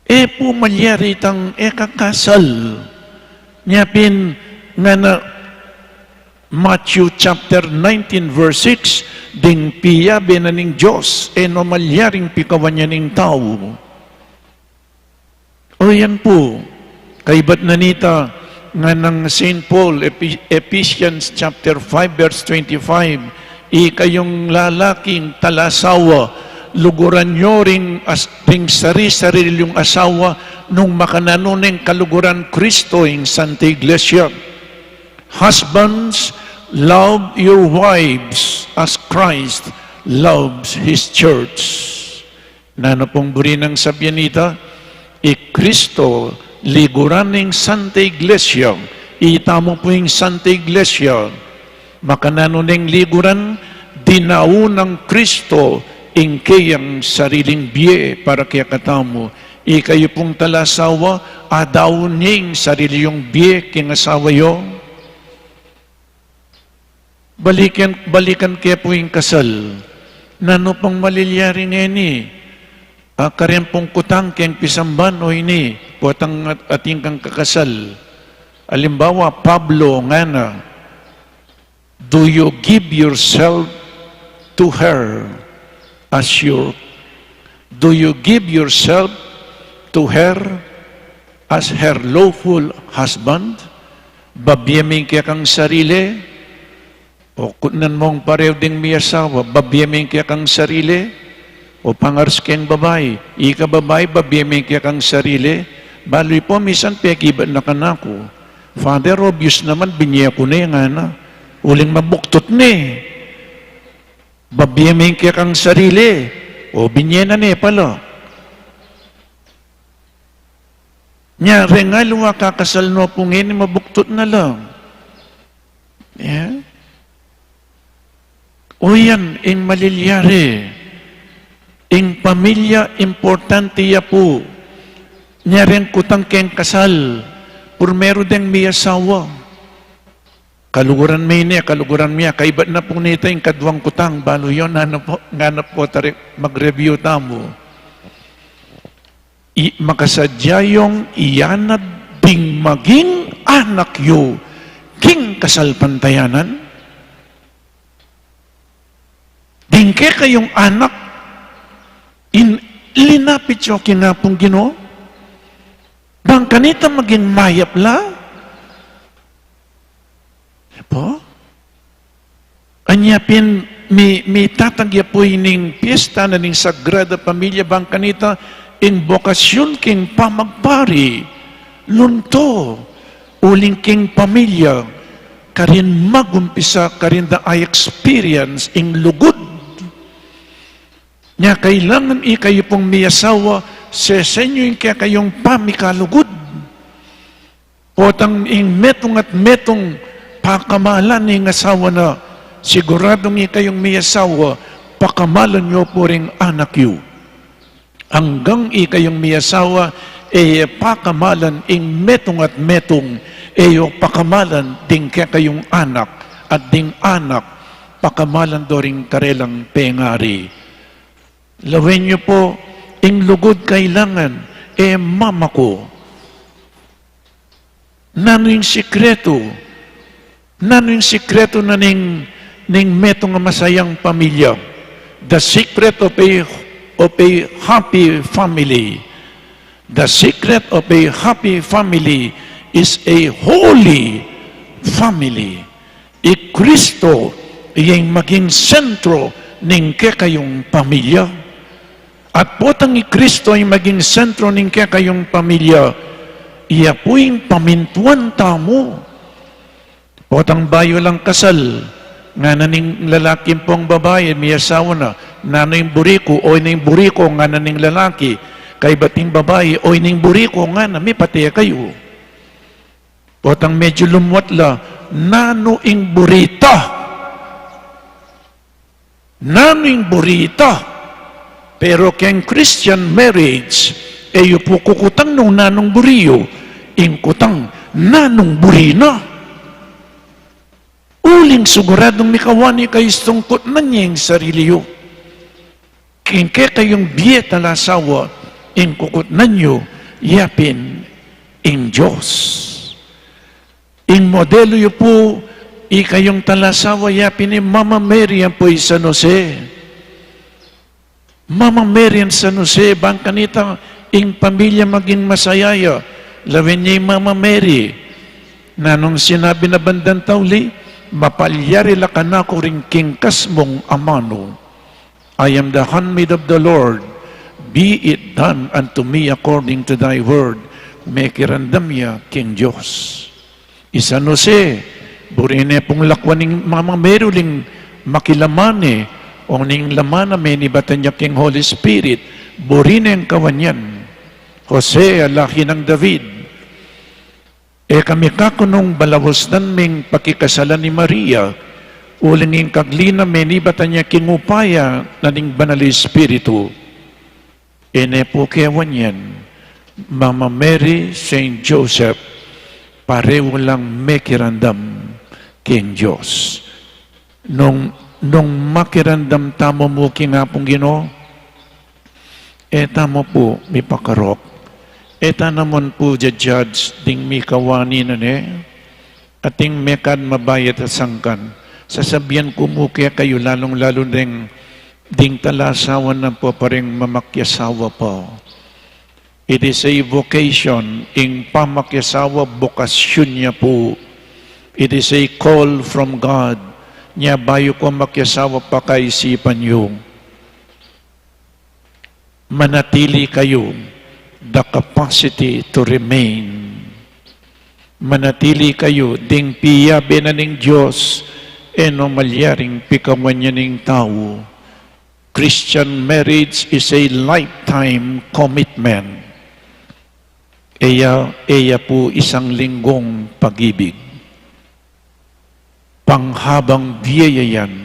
E pu malyari itang e kakasal. Nya pin ngana Matthew chapter nineteen verse six, ding piyabe na ning Dios, e no malyaring pikawan ya ning tau. O yan pu, kaybat na nita, nganang Saint Paul, Ephe-, Ephesians chapter five verse twenty-five, ikayung lalaking talasawa, luguran yu ring as-, ring sari-sarili yung asawa, nung makananu neng kaluguran Kristo ing Santa Iglesia. Husbands, love your wives as Christ loves his church. Nanu pung buri nang sabian nita? I Kristo, liguran ning Santa Iglesia, itamu pu ing Santa Iglesia, makananu neng liguran, dinaun nang Kristo ing keyang sariling bie para kekatamu. Ikayu pung talasawa, adaun ye ing sarili yung bie king asawa yu. Balikan, balikan ke pu ing kasal. Nanu pang malilyari ngeni? A, kareng pung kutang keng pisamban o ini, potang at-, atin kang kakasal. Alimbawa, Pablo ngana, "Do you give yourself to her as your, do you give yourself to her as her lawful husband?" Babie me ing kekang sarili, o kutnan mung pareu ding miasawa, babie me ing kekang sarili, o pangaras keng babai, ika babai, babie me ing kekang sarili, balu yu pu, misan pekibat na kanaku, "Father, obvious naman, binie ku ne," ngana, uling mabuktut ne. Babie me ing kekang sarili, o binie na ne pala. Nya, reng aliwa kakasal no pu ngeni, mabuktut na la. Ya? O yan ing malilyari. Ing pamilya importante ya pu. Nya reng kutang keng kasal, purmeru deng miasawa. Kaluguran me ini, kaluguran me ya, kaybat na pu nita ing kaduang kutang, balu yu, nanu pu, ngana pu, tari, mag-review tamu. I, makasadya yung iyanad ding maging anak yu king kasalpantayanan? Ding kekayung anak, in, linapit yu king Apung Ginu? Bang kanita maging mayap la? Pu? Anya pin mi, mitatag ya pu ining piesta na ning Sagrada Familia, bang kanita ing bokasyun king pamagpari, lunto, uling king pamilya, karin magumpisa, karin da a-experience ing lugud. Nya kailangan ikayu pung miasawa, sesen yu ing kekayung pamikalugud. Potang ing metung at metung pakamalan ing asawa na, siguradung ikayung miyasawa, pakamalan yu pu ring anak yu. Anggang ikayung miyasawa, e yu pakamalan ing metung at metung, e yu pakamalan ding kekayung anak, at ding anak, pakamalan do ring karelang pengari. Lawen yu pu, ing lugud kailangan, e mama ku. Nanu ing sikretu? Nanu ing sikretu na ning, ning metung a masayang pamilya? The secret of a, of a happy family. The secret of a happy family is a holy family. I Kristo iyang maging sentro ning kekayung pamilya. At potang i Kristo ing maging sentro ning kekayung pamilya, iya pu ing pamintuan tamu. Potang bayu lang kasal, ngana ning lalaki pung babai, miyasawa na, nanu ing buri ku, o ning buri ku, ngana ning lalaki, kaybat ing babai, o ning buri ku, ngana, mipate kayu. Potang medyu lumwat la, nanu ing buri ta? Nanu ing buri ta? Pero keng Christian marriage, e yu pu kukutang nung nanung buri yu, ing kutang nanung buri na. Uling siguradung mikawani kayu istung kutnan ye ing sarili yu. King kekayung bie talasawa, ing kukutnan yu, yapin ing Dios. Ing modelu yu pu, ikayung talasawa, yapin i Mama Mary ampo i San Jose. Mama Mary and San Jose, bang kanita ing pamilya maging masaya ya, lawen ye i Mama Mary. Nanung sinabi na bandang tauli, mapalyari la kanaku ring kingkas mung amanu. I am the handmaid of the Lord. Be it done unto me according to thy word. Mekiramdam ya king Dios. I San Jose, buri ne pung lakwan ning Mama Mary uling makilaman ne, o ning laman na menibatan ya king Holy Spirit, buri neng kawan yan. Jose, a lahi nang David. E ka mikakunung balausnan meng pakikasalan i Maria, uling ing kagli na menibatan ya king upaya na ning Banal Espiritu. E ne pu kewan yan, Mama Mary, Saint Joseph, parehu lang mekiramdam king Dios. Nung, nung makiramdam tamu mu king Apung Ginu, e tamu pu mipakarok. E ta naman pu ja-judge ding mikawani na ne. Ating mekad mabayat a sangkan. Sasabian ku mu kekayu lalung-lalu deng, ding talasawa na pu pareng mamakyasawa pa. It is a vocation, ing pamakiasawa, bokasyon ya pu. It is a call from God. Nya bayu ko makiasawa, pakaisipan yu. Manatili kayu, the capacity to remain. Manatili kayu, ding piyabe na ning Dios, e no malyaring pikawan ya ning tau. Christian marriage is a lifetime commitment. E ya, e ya pu isang linggong pag-ibig. Panghabang bie ya yan.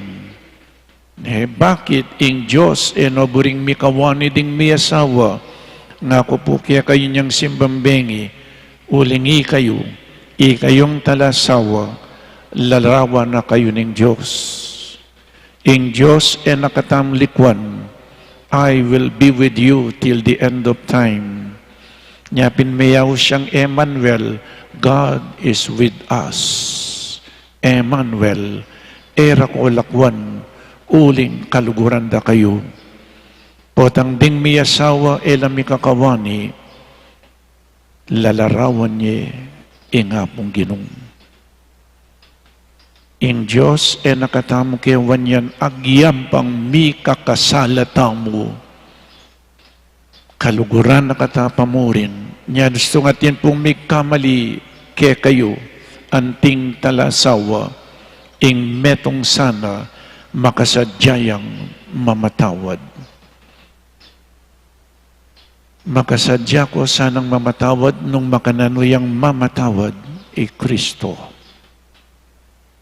E, bakit ing Dios e no buring mikawani ding miasawa? Ngaku pu kekayu nyang simbang bengi, uling ikayu, ikayung talasawa, larawan na kayu ning Dios. Ing Dios e na katam likuan, "I will be with you till the end of time." Nya pin meyaus yang Emmanuel, "God is with us." Emmanuel, e ra ko lakwan, uling kaluguran da kayu. Potang ding miasawa e la mikakawani, lalarawan ye ing Apung Ginu. Ing Dios e na katamu kewan yan agyang pang mikakasala tamu. Kaluguran na kata pamurin. Nya nung atin pung mikamali kekayu, anting talasawa, ing metung sana makasadya yang mamatawad. Makasadya ko sanang mamatawad nung makananu yang mamatawad i Kristo.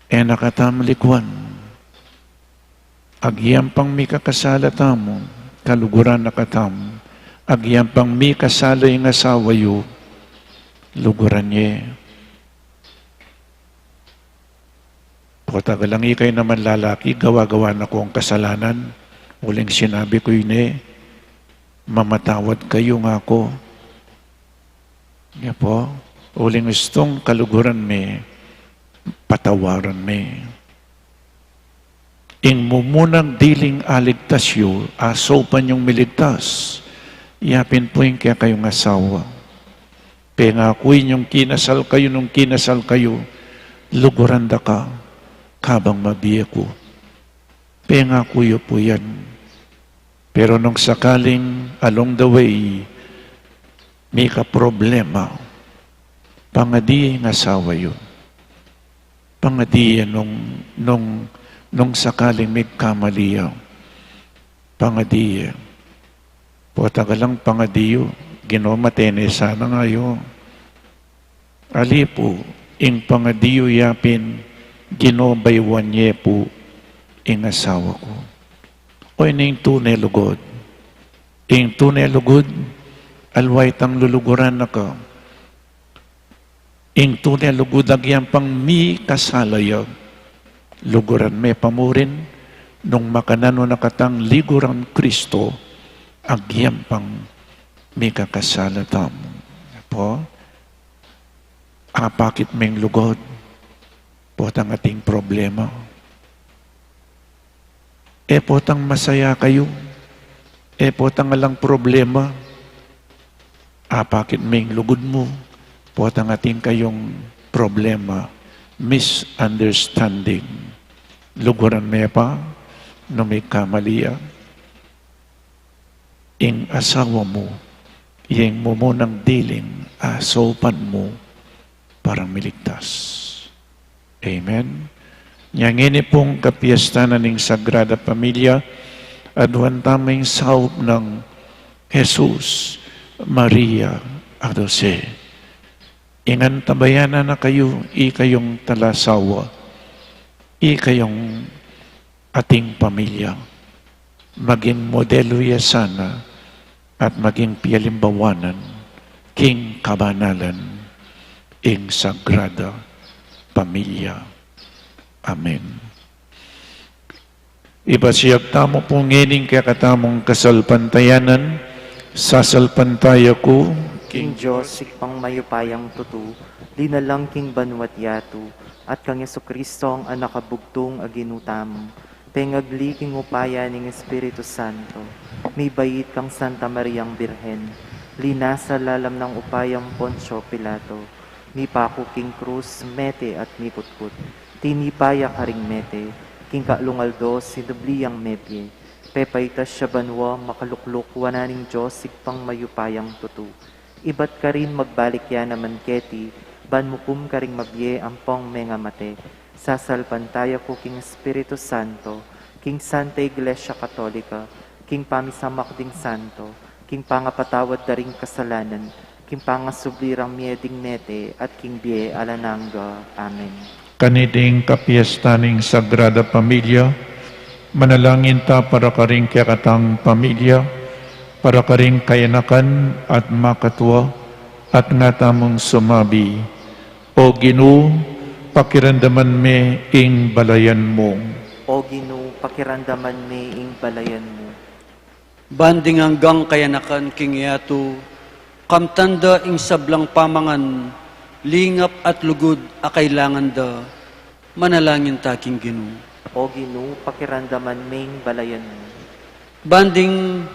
E na katam likuan. Agyang pang mikakasala tamu, kaluguran na katam. Agyang pang mikasala ing asawa yu, luguran ye. Potang alang ikayu naman lalaki, gawa-gawa na kung kasalanan, uling sinabi ku ine, mamatawad kayu nga ku. Nya pu, uling istung kaluguran me, patawaran me. Ing mumunang diling aligtas yu, asaupan yung miligtas. Yapin pu ing kekayung asawa. Pengaku ing kinasal kayu, nung kinasal kayu, luguran da ka, kabang mabie ku. Pengaku yu pu yan. Pero nung sakaling along the way, mika problema, pangadi ing asawa yu. Pangadi ya nung, nung, nung sakaling migkamali ya. Pangadi ya. Potang alang pangadi yu, Ginu, mate ne sana ngayu. Ali pu, ing pangadi yu yapin, Ginu, bayuan ye pu ing asawa ku. O, ini ing tune lugud. Ing tune lugud, aliwa itang luluguran na ka. Ing tune lugud agyang pang mikasala ya, luguran me pa murin, nung makananu na katang liguran Kristo, agyang pang mikakasala tamu. Pu, apakit me ing lugud, potang ating problema. E potang masaya kayu, e potang alang problema, apakit me ing lugud mu, potang ating kayung problema, misunderstanding. Luguran me pa, nung mikamali ya. Ing asawa mu, ya ing mumunang diling asaupan mu para miligtas. Amen. Nya ngeni pung kapiestanan ning Sagrada Familia, aduan tamu ing saup nang Jesus, Maria, at Jose. Ing antabayanan na kayu, ikayung talasawa, ikayung ating pamilya. Maging modelu ya sana at maging pialimbawanan king kabanalan ing Sagrada Pamilya. Amen. Ipasiag tamu pu ngeni ing kekatamung kasalpantayanan, sasalpantaya ku king Dios, Ibpang mayupayang tutu, linalang king banua't yatu, at kang Jesucristo, Anak a bugtung a Ginu tamu, pengagli king upaya ning Espiritu Santo, mibait kang Santa Mariang Birhen, linasa lalam nang upayang Poncio Pilato, mipaku king krus, mete at mikutkut, tinipa ya karing mete, king kalung aldo sinubli yang mebie, pepaitas ya banua, makalukluk wanan ning Dios Ibpang mayupayang tutu. Ibat karin magbalik ya naman keti, ban mukum karing mabie ampong mengamate. Sasalpantaya ku king Espiritu Santo, king Santa Iglesia Katolika, king pamisamak ding santo, king pangapatawad da ring kasalanan, king pangasubli rang mie ding mete, at king bie alang angga. Amen. Kaniting kapiesta ning Sagrada Pamilya, manalangin ta para karing kekatang pamilya, para karing kayanakan at makatua, at nga tamung sumabi, O Ginu, pakiramdaman me ing balayan mu. O Ginu, pakiramdaman me ing balayan mu. Ban ding anggang kayanakan king yatu, kamtan da ing sablang pamangan, lingap at lugud a kailangan da, manalangin ta king Ginu. O Ginu, pakiramdaman me ing balayan mu. Ban ding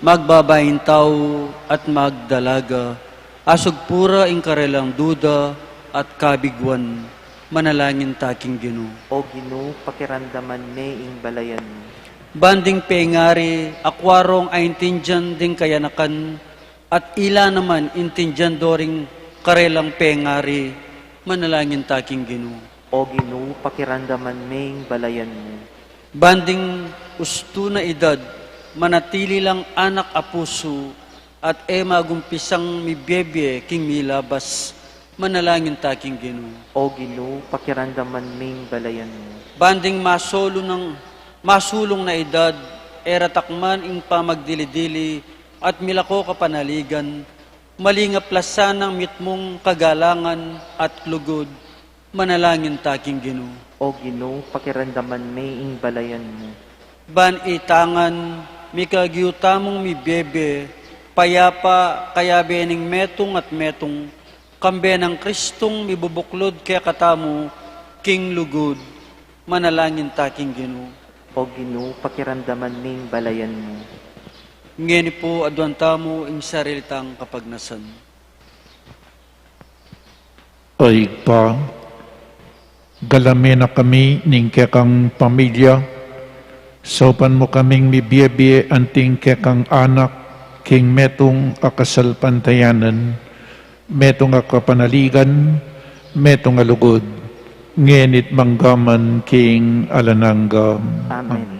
magbabaing tau at magdalaga, asugpu ra ing karelang duda at kabiguan, manalangin ta king Ginu. O Ginu, pakiramdaman me ing balayan mu. Ban ding pengari, akua rong aintindian ding kayanakan, at ila naman intindian do ring karelang pengari, manalangin ta king Ginu. O Ginu, pakiramdaman me ing balayan mu. Ban ding ustu na idad, manatili lang anak a pusu, at e magumpisang mibiebie king milabas. Manalangin ta king Ginu. O Ginu, pakiramdaman me ing balayan mu. Ban ding masulung nang, masulung na edad, e ra takman ing pamagdili-dili at milako kapanaligan, malingap la sanang mitmung kagalangan at lugud. Manalangin ta king Ginu. O Ginu, pakiramdaman me ing balayan mu. Ban ita ngan, mikagyu tamung mibiebie, payapa, kayabe ning metung at metung, kambe nang Kristung mibubuklud kekatamu king lugud. Manalangin ta king Ginu. O Ginu, pakiramdaman me ing balayan mu. Ngeni pu, aduan tamu ing sarili tang kapagnasan. O Ibpa, galame na kami ning kekang pamilya, saupan mu kaming mibiebie anting kekang anak, king metung a kasalpantayanan, metung a kapanaligan, metung a lugud, ngeni't manggaman king alang angga. Amen.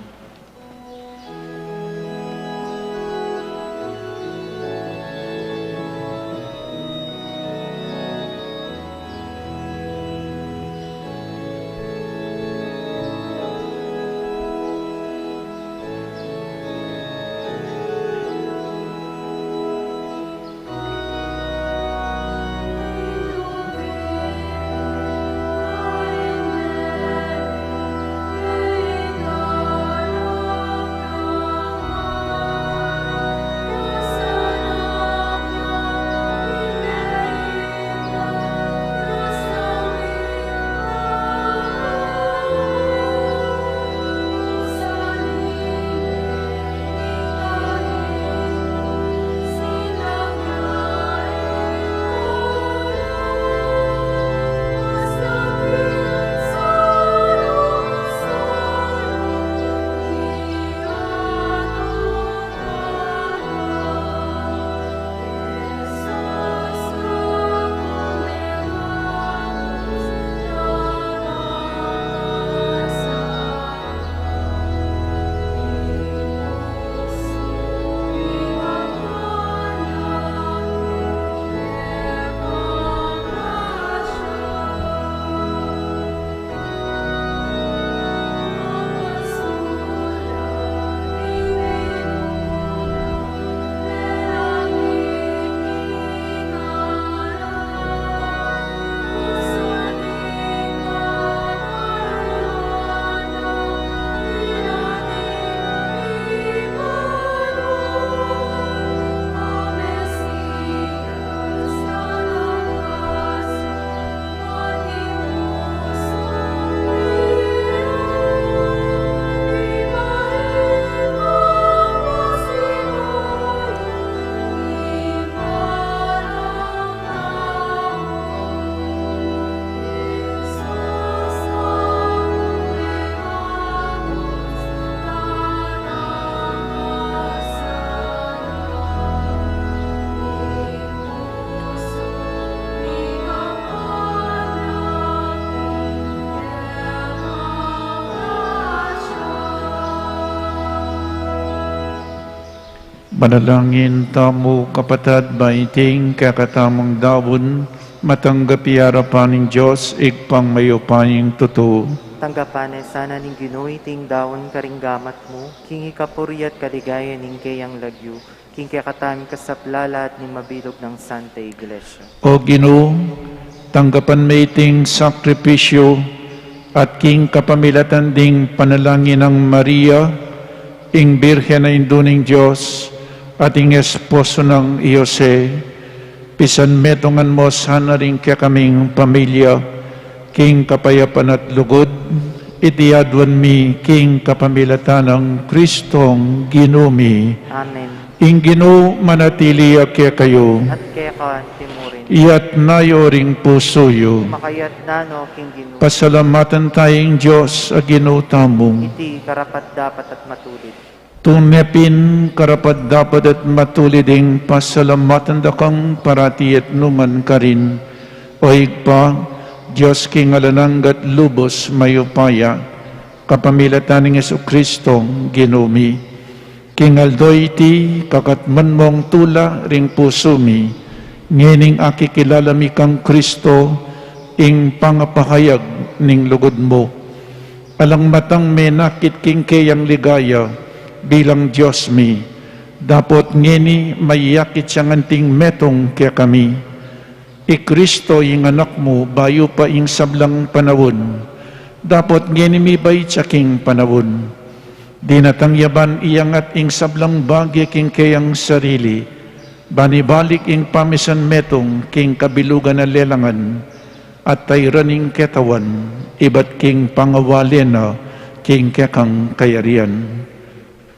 Manalangin tamu, kapatad, ba iting kekatamung daun matanggap ya arapan ning Dios, Ibpang mayupayang tutu. Tanggapan na sana ning Ginu iting daun karing gamat mu, king ikapuri at kaligayan ning keyang lagyu, king kekatamung kasaplalan at ning mabilug nang Santa Iglesia. O Ginu, tanggapan me iting sakripisyu at king kapamilatan ding panalangin nang Maria, ing Birhen a Indu ning Dios, at ing esposo nang i Jose, pisanmetungan mu sana ring kekaming pamilya king kapayapan at lugud, iti aduan mi king kapamilatan nang Kristong Ginu mi. Amen. Ing Ginu manatili ya kekayu. At keka anti mu rin. Iyatas yu ring pusu yu. Makayatas no king Ginu. Pasalamatan taya ing Dios a Ginu tamu. Iti karapat-dapat at matulid. Tune pin karapat-dapat at matulid ing pasalamatan da kang parati at nukarin man. O Ibpa, Dios king alang angga at lubus mayupaya, kapamilatan nang Jesucristo, Ginu mi. King aldo iti, kakatman mong tula ring pusu mi, ngening akikilala mi kang Kristo, ing pangapahayag ning lugud mu. Alang matang menakit king keyang ligaya bilang Dios mi, dapot ngeni mayakit yang anting metung kekami. I Kristo ing Anak mu, bayu pa ing sablang panaun, dapot ngeni mibait ya king panaun. Dinatang ya ban iyangat ing sablang bage king keyang sarili, ban ibalik ing pamisan metung king kabilugan a lelangan, at tairan ing ketawan ibat king pangawale na king kekang kayarian.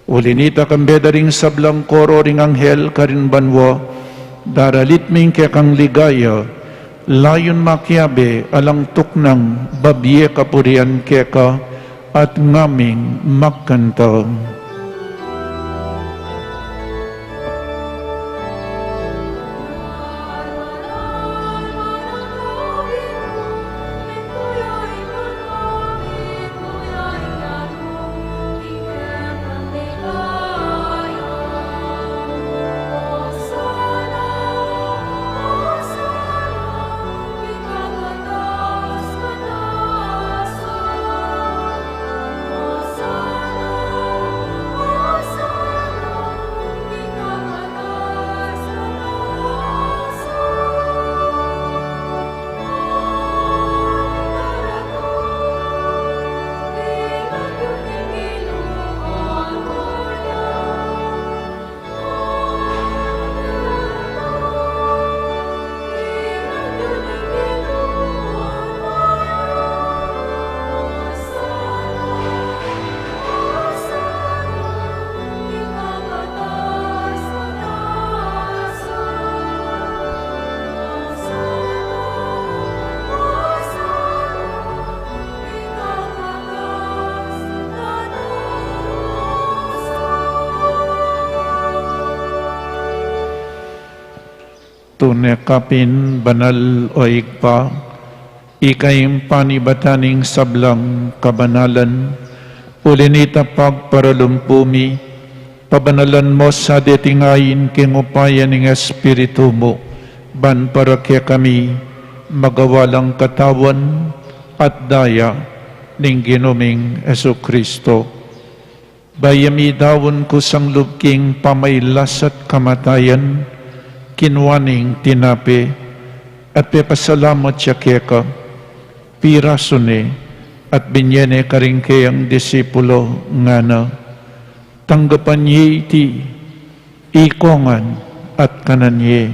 Uli nita, kambe da ring sablang koro ring anghel karin banua, daralit ming kekang ligaya, layun makiabe alang tuknang babie kapurian keka, at ngaming magkanta. Tune ka pin banal, o Ibpa, ika ing panibatan ning sablang kabanalan. Uli nita, pagparalumpu mi, pabanalan mo sa deting ain king upaya ning Espiritu mu, ban para kekami magawa lang katawan at daya ning Ginu ming Jesucristo. Bayu ya midaun kusang lub king pamailas at kamatayan, kinua ne ing tinape, at pepasalamat ya keka, pirasu ne, at binye ne karing keyang disipulo, ngana: Tanggapan ye iti, ikongan, at kanan ye.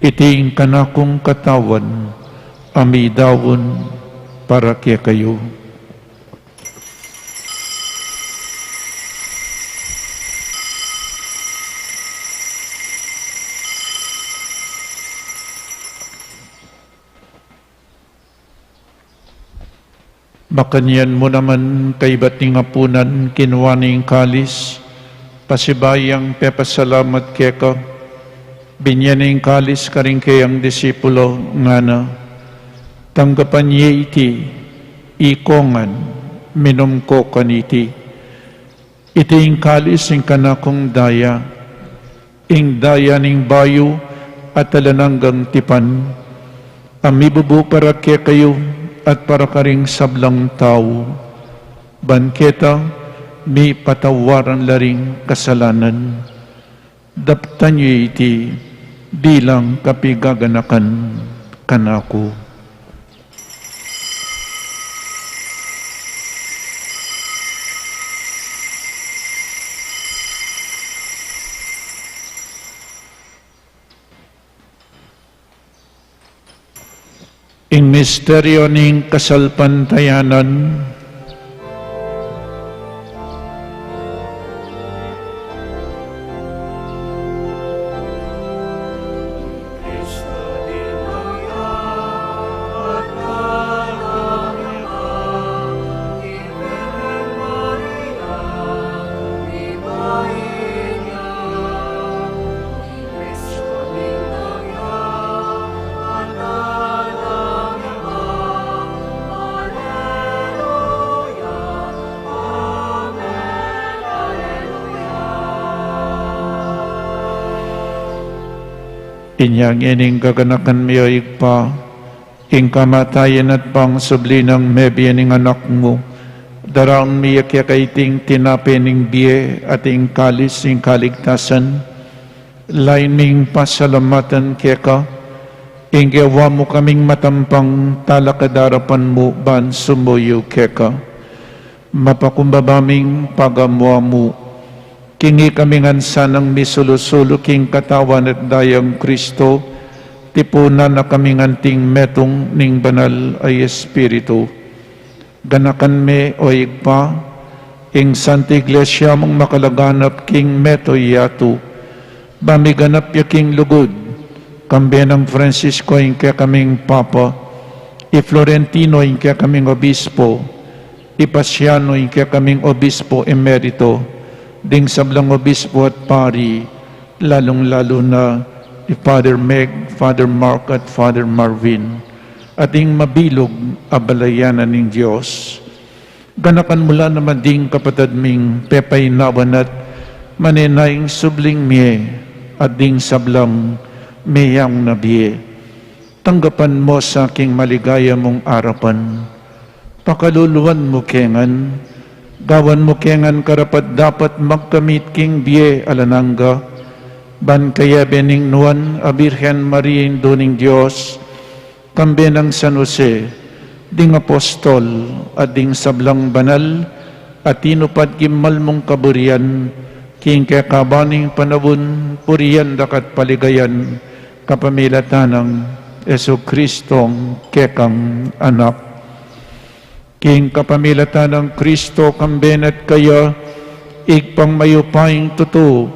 Iti ing kanakung katawan, a midaun para kekayu. Makanyan mu naman kaibat ning apunan, kinua ne ing kalis, pasibayu yang pepasalamat keka, binye ne ing kalis karing keyang disipulo, ngana: Tanggapan ye iti, ikongan, minum ko kaniti. Iti ing kalis ning kanakung daya, ing daya ning bayu at alang anggang tipan, a mibubu para kekayu at para karing sablang tau, ban keta mipatawaran la ring kasalanan. Daptan ye iti bilang kapigaganakan kanaku. Ing misteryo ning kasalpantayanan. Inya ngening gaganakan mi, o Ibpa, ing kamatayan at pangsubli nang mebie ning Anak mu, daraun mi keka iting tinape ning bie at ing kalis ning kaligtasan. Lain ming pasalamatan keka, ing gewa mu kaming matampang talakad arapan mu ban sumuyu keka. Mapakumbaba ming pagamu-amu, king ikami ngan sanang misulu-sulu king katawan at dayang Kristo, tipunan na kami ngan king metung ning Banal a Espiritu. Ganakan me, o Ibpa, ing Santa Iglesia mung makalaganap king meto yatu, ba miganap ya king lugud, kambe nang Francisco ing kekaming Papa, i Florentino ing kekaming Obispo, i Pasiano ing kekaming Obispo Emerito, ding sablang Obispo at Pari, lalung-lalu na i Father Meg, Father Mark, at Father Marvin, at ing mabilug a balayan na ning Dios. Ganakan mu la naman ding kapatad ming pepaynawan at manenayang subling mie at ding sablang meyang na bie. Tanggapan mu sa king maligaya mung arapan. Pakaluluan mu ke ngan, gawan mu ke ngan karapat-dapat magkamit king bie alang angga, ban kayabe ning Nuan a Birhen Maria, Indu ning Dios, kambe nang San Jose, ding apostol, at ding sablang banal a tinupad king malmung kaburian, king kekaban ning panaun, purian da ka at paligayan, kapamilatan nang Jesucristong kekang Anak. King kapamilatan nang Kristo, kambe na at kaya, Ibpang mayupayang tutu,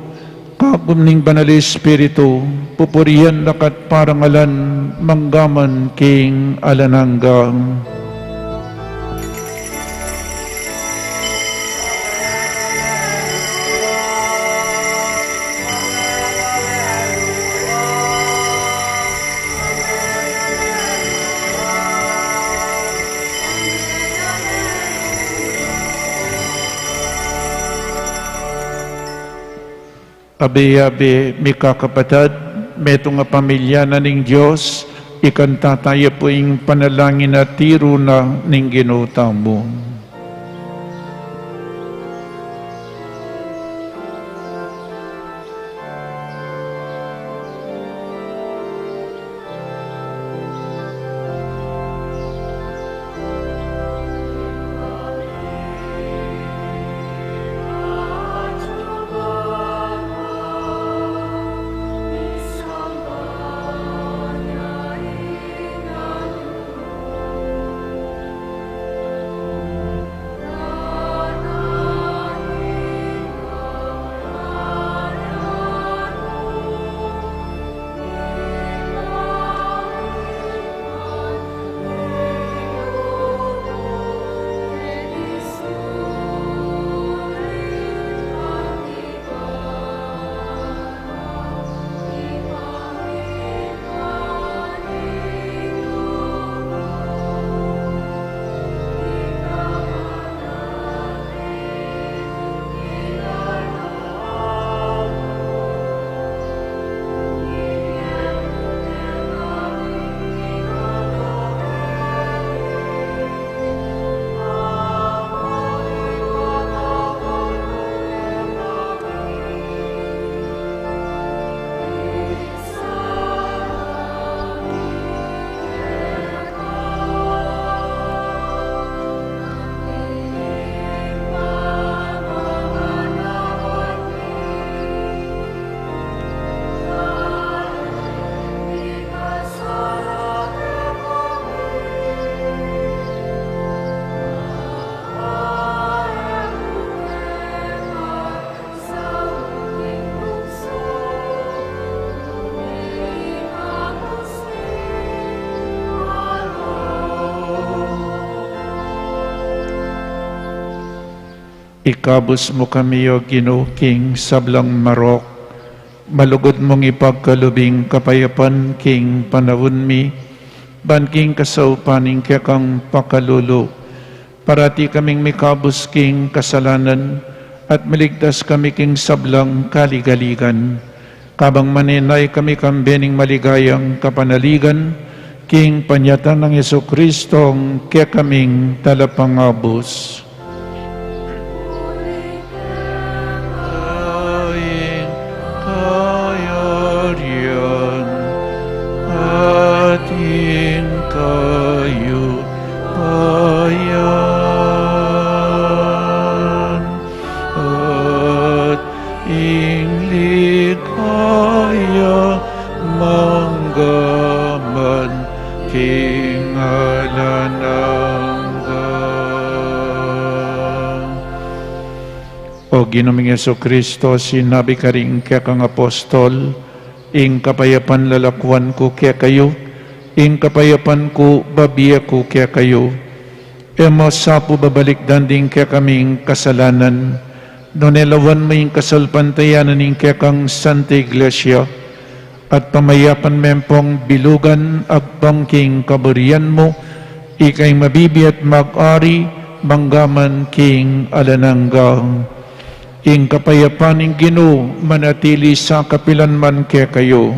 kagum ning Banal Espiritu, pupurian da ka at parangalan, manggaman king alang angga. Abe-abe, mikakapatad, metung a pamilya na ning Dios, ikanta taya pu ing panalangin a tiru na ning Ginu tamu. Ikabus mu kami, O Ginu, king sablang marok, malugud mung ipagkalub ing kapayapan king panaun mi, ban king kasaupan ning kekang pakalulu, parati kaming mikabus king kasalanan, at miligtas kami king sablang kaligaligan. Tabang manenaya kami kambe ning maligayang kapanaligan, king panyatang nang Jesucristo, kekaming talapangabus. Ing kayarian at ing kayupayan at ing ligaya mangga man king alang angga. O Ginu ming Jesucristo, sinabi karing kekang apostol, ing kapayapan lalakwan ku kekayu, ing kapayapan ku babie ku kekayu. E mu sa pu babalikdan ding kekaming kasalanan, nune lawan mu ing kasalpantayanan ning kekang Santa Iglesia, at pamayapan me pung bilugan agpang king kaburian mu, ika ing mabibie at mag-ari mangga man king alang angga. Ing kapayapan ning Ginu manatili sa kapilan man kekayu.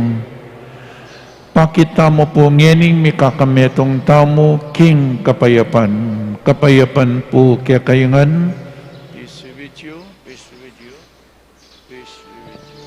Pakit tamu pu ngening mikakametung tamu king kapayapan. Kapayapan pu kekayu ngan. Peace be with you. Peace be with you. Peace be with you.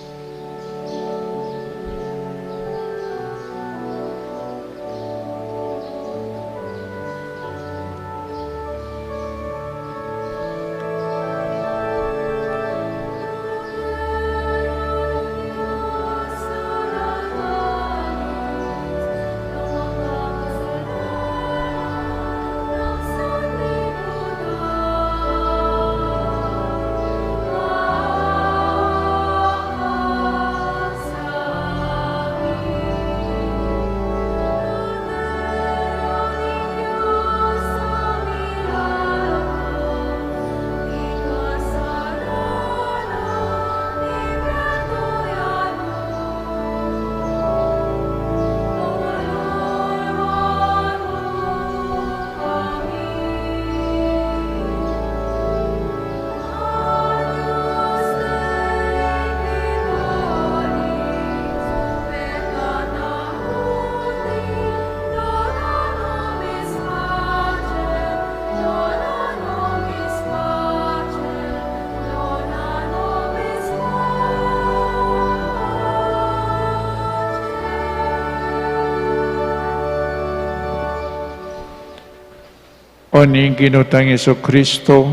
O ning Ginu tang Jesucristo,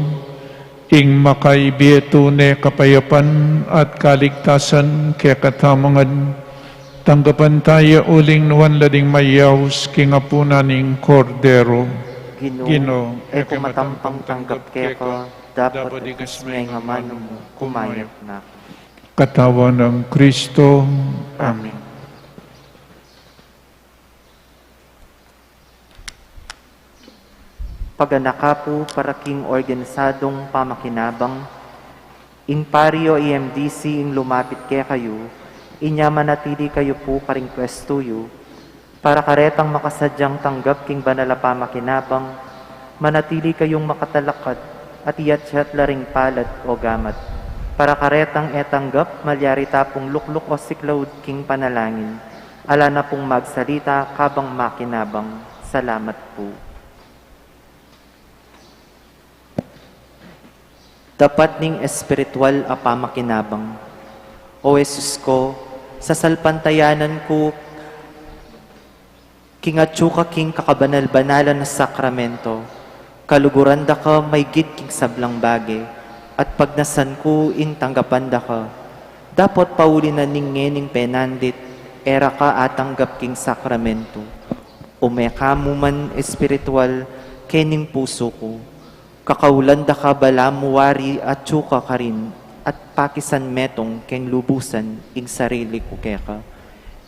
ing makaibie tune kapayapan at kaligtasan kekatamu ngan, tanggapan taya uling nuan la ding mayaus king apunan ning Kordero. Ginu, Ginu, e ku matampang tanggap keka, dapot ikas me ing amanu mu, kumayap na ku. Katawan nang Kristo. Amen. Paganaka pu para king organisadong pamakinabang, ing pari o E M D C ing lumapit kekayu, inya manatili kayu pu karing pwestu yu, para karetang makasadyang tanggap king banal a pamakinabang, manatili kayung makatalakad at iyatyat la ring palad o gamat. Para karetang e tanggap, malyari ta pung lukluk o siklaud king panalangin. Ala na pung magsalita kabang makinabang. Salamat pu. Dapat ning espiritual a pamakinabang. O Jesus ku, sasalpantayanan ku king atyu ka king kakabanal-banalan a sakramento, kaluguran da ka maygit king sablang bage, at pagnasan ku ing tanggapan da ka. Dapot pauli na ning ngening penandit, e ra ka atanggap king sakramento. Ume ka mu man espiritual kening pusu ku. Kakaulan da ka balamu wari atyu ka karin at pakisan metung keng lubusan ing sarili ku keka.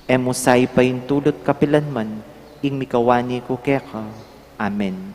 E mu sa ipaintulut kapilan man ing mikawani ku keka. Amen.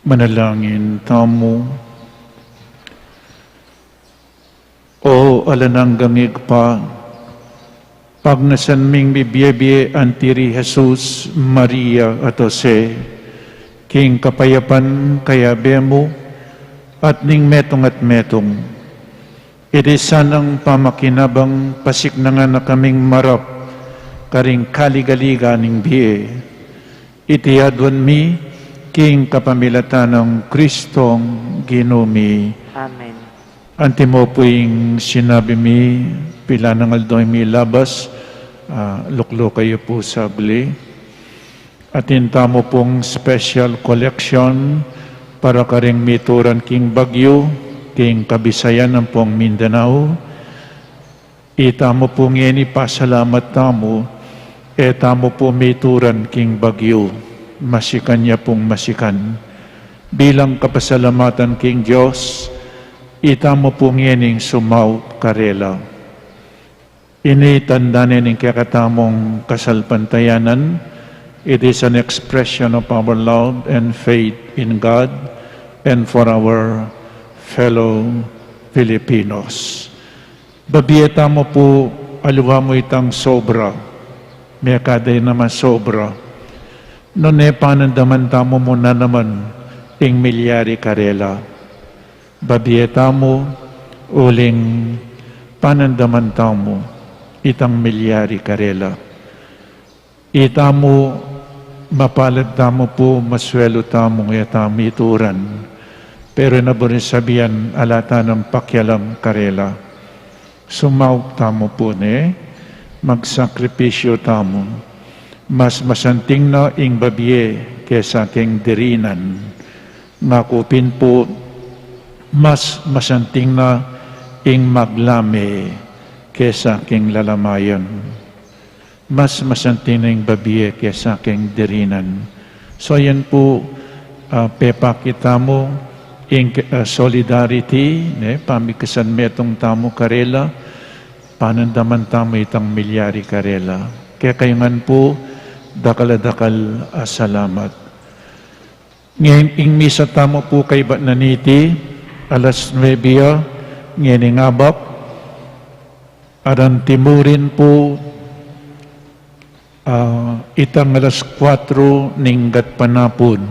Manalangin tamu. O alang anggang Ibpa, pagnasan ming mibie-bie anti ri Jesus, Maria at Jose, king kapayapan kayabe mu, at ning metung at metung. Iti sanang pamakinabang pasiknangan na kaming marap karing kaligaligan ning bie. Iti aduan mi king kapamilatan nang Kristong Ginu mi. Amen. Antimo pu ing sinabi mi, pilan nang aldo ing milabas, ah, luklukan yu pu saglit. Atin tamu pung special collection para karing mituran king bagyu, king Kabisayan ampong Mindanao. Itamu pu ngeni pasalamat tamu, e tamu pu mituran king bagyu, masikan ya pung masikan. Bilang kapasalamatan king Dios, itamu pu ngening sumaup karela. Ini tanda ne ning kekatamung kasalpantayanan. It is an expression of our love and faith in God and for our fellow Filipinos. Babie tamu pu, aliwa mu itang sobra, mekade naman sobra. Nune panandaman tamu mu na naman ing milyari karela. Babie tamu, uling panandaman tamu itang milyari karela. Itamu, mapalad tamu pu, masuelu tamu, e tamu mituran. Pero e na buring sabian, ala tanang pakialam karela. Sumaup tamu pu ne, magsakripisyu tamu. Mas masanting na ing babie kesa king dirinan. Ngaku pin pu, mas masanting na ing maglame kesa king lalamayan. Mas masanting na ing babie kesa king dirinan. So yan pu, ah, pepakit tamu ing, ah, solidarity, ne, pamigkasan metung tamu karela, panandaman tamu itang milyari karela. Kekayu ngan pu, dakal a dakal a salamat. Ngeni ing misa tamu pu kaybat na niti, alas nuebe ya, ngening abak, alang timurin pu, ah, itang alas kuatro ning gatpanapun.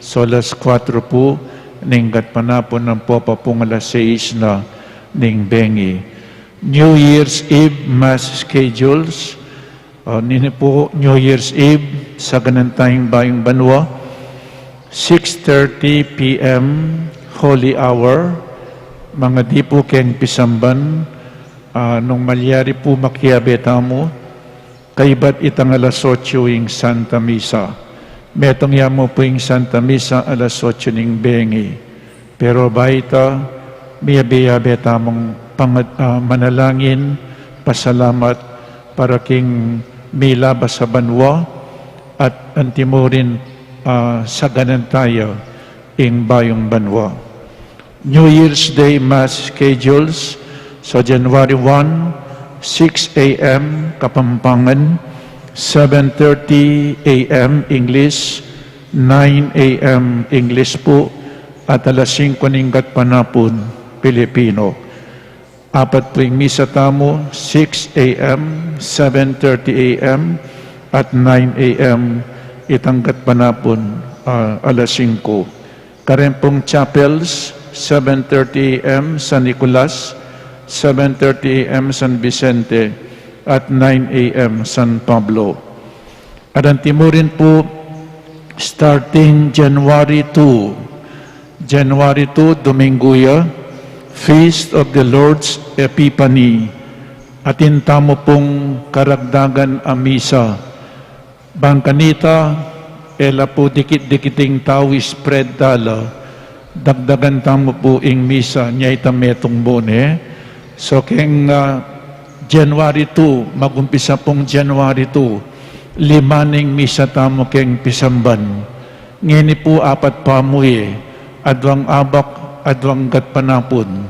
So alas kuatro pu ning gatpanapun, ampo pa pung alas sais na ning bengi. New Year's Eve Mass schedules, ah, nini pu New Year's Eve, Saganantayang Bayung Banua, six thirty P M, Holy Hour, mangadi pu keng pisamban, ah, nung malyari pu makiabe tamu, kaybat itang alas otso ing Santa Misa. Metung ya mu pu ing Santa Misa alas otso ning bengi. Pero baita, miyabe-yabe tamung pangad-, ah, manalangin, pasalamat para king milabas a banua, at antimurin, ah, saganantaya ing bayung banua. New Year's Day Mass schedules. So January one, six A M Kapampangan, seven thirty A M English, nine A M English pu, at alas singko ning gatpanapun Pilipino. Apat pu ing misa tamu, six A M, seven thirty A M, at nine A M itang gatpanapun, ah, alas singko. Kareng pung chapels, seven thirty A M San Nicolas, seven thirty A M San Vicente, at nine A M San Pablo. At antimurin pu, starting January two, January two, Domingo ya, Feast of the Lord's Epiphany. Atin tamu pung karagdagan a misa. Bang kanita, e la pu dikit-dikit ing tau, spread da la. Dagdagan tamu pu ing misa, nya ita metung mu ne. So keng, ah, January two, magumpisa pung January two, lima ning misa tamu keng pisamban. Ngeni pu apat pa mu e, aduang abak, aduang gatpanapun.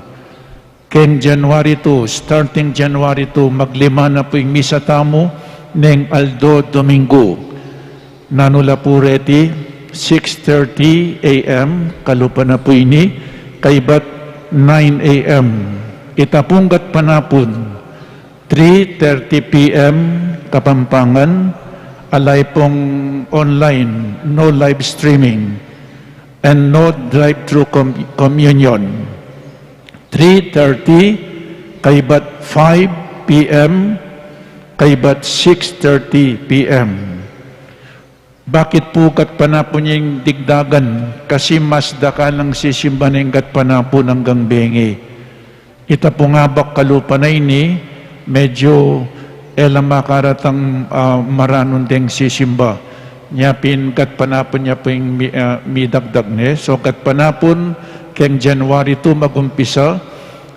Keng January two, starting January two, maglima na pu ing misa tamu neng aldo Domingo. Nanu la pu reti, six thirty A M, kalupa na pu ini, kaybat nine A M. Ita pung gatpanapun, three thirty P M, Kapampangan, ala pung online, no live streaming, and no drive-through com-, communion. Three thirty, kaybat five P M, kaybat six thirty P M. Bakit pu gatpanapun ing digdagan? Kasi mas dakal a sisimba ning gatpanapun anggang bengi. Ita pung abak kalupa na ini, medyo e la makaratang, ah, maranun deng sisimba. Nya pin gatpanapun nya pu ing mi-, ah, midagdag ne. So gatpanapun keng January two magumpisa,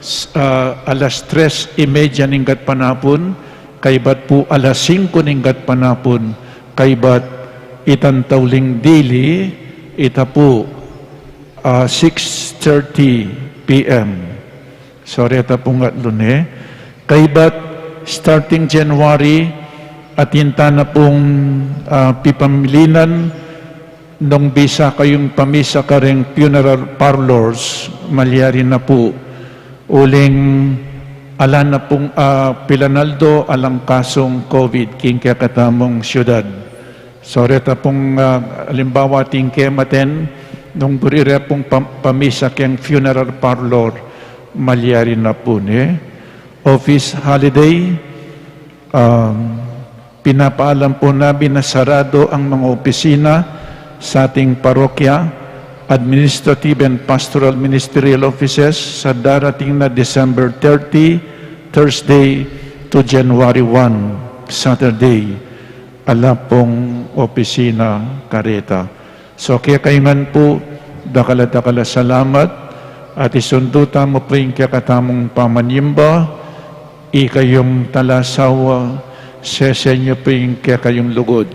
s-, ah, alas tres y media ning gatpanapun, kaybat pu alas singko ning gatpanapun, kaybat itang tauling dili, ita pu, ah, six thirty P M. So reta pung atlu ne. Kaybat starting January, atin tana pung, ah, pipamilinan, nung bisa kayung pamisa kareng funeral parlors, malyari na pu. Uling ala na pung, ah, pilanaldo alang kasung COVID king kekatamung syudad. So reta pung, ah, alimbawa atin kematen, nung buri re pung pam-, pamisa keng funeral parlor, malyari na pu ne. Office holiday, um, pinapaalam pu namin na sarado ang mga opisina sa ating parokya, administrative and pastoral ministerial offices sa darating na December thirty, Thursday, to January one, Saturday. Ala pung opisina kareta. So kekayu ngan pu, dakal a dakal a salamat, at isundu tamu pu ing kekatamung pamanyimba, ikayung talasawa, sese yu pu ing kekayung lugud.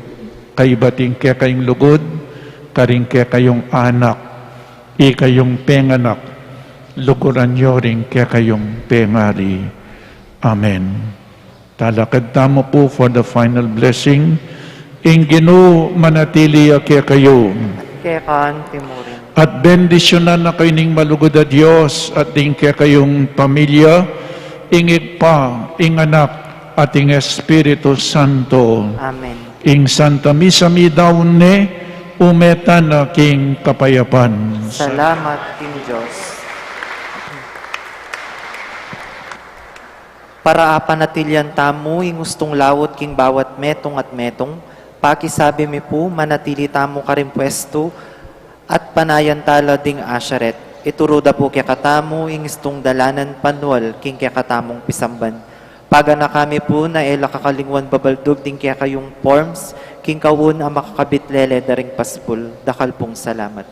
Kaybat ing kekayung lugud, karing kekayung anak, ikayung penganak, luguran yu ring kekayung pengari. Amen. Talakad tamu pu for the final blessing. Ing Ginu manatili ya kekayu. Keka anti mu rin. At bendisyunan na kayu ning malugud a Dios at ding kekayung pamilya, ing Ibpa, ing Anak, at ing Espiritu Santo. Amen. Ing Santa Misa midaun ne, ume tana king kapayapan. Salamat king Dios. Para apanatilian tamu ing ustung laut king bawat metung at metung, pakisabi mi pu, manatili tamu karing pwestu at panayan tala ding asyaret. Ituru da pu kekatamu ing ustung dalanan panual king kekatamung pisamban. Paganaka mi pu na e la kakalingwan babaldug ding kekayung forms king kaun a makakabit lele da ring pasbul. Dakal pung salamat.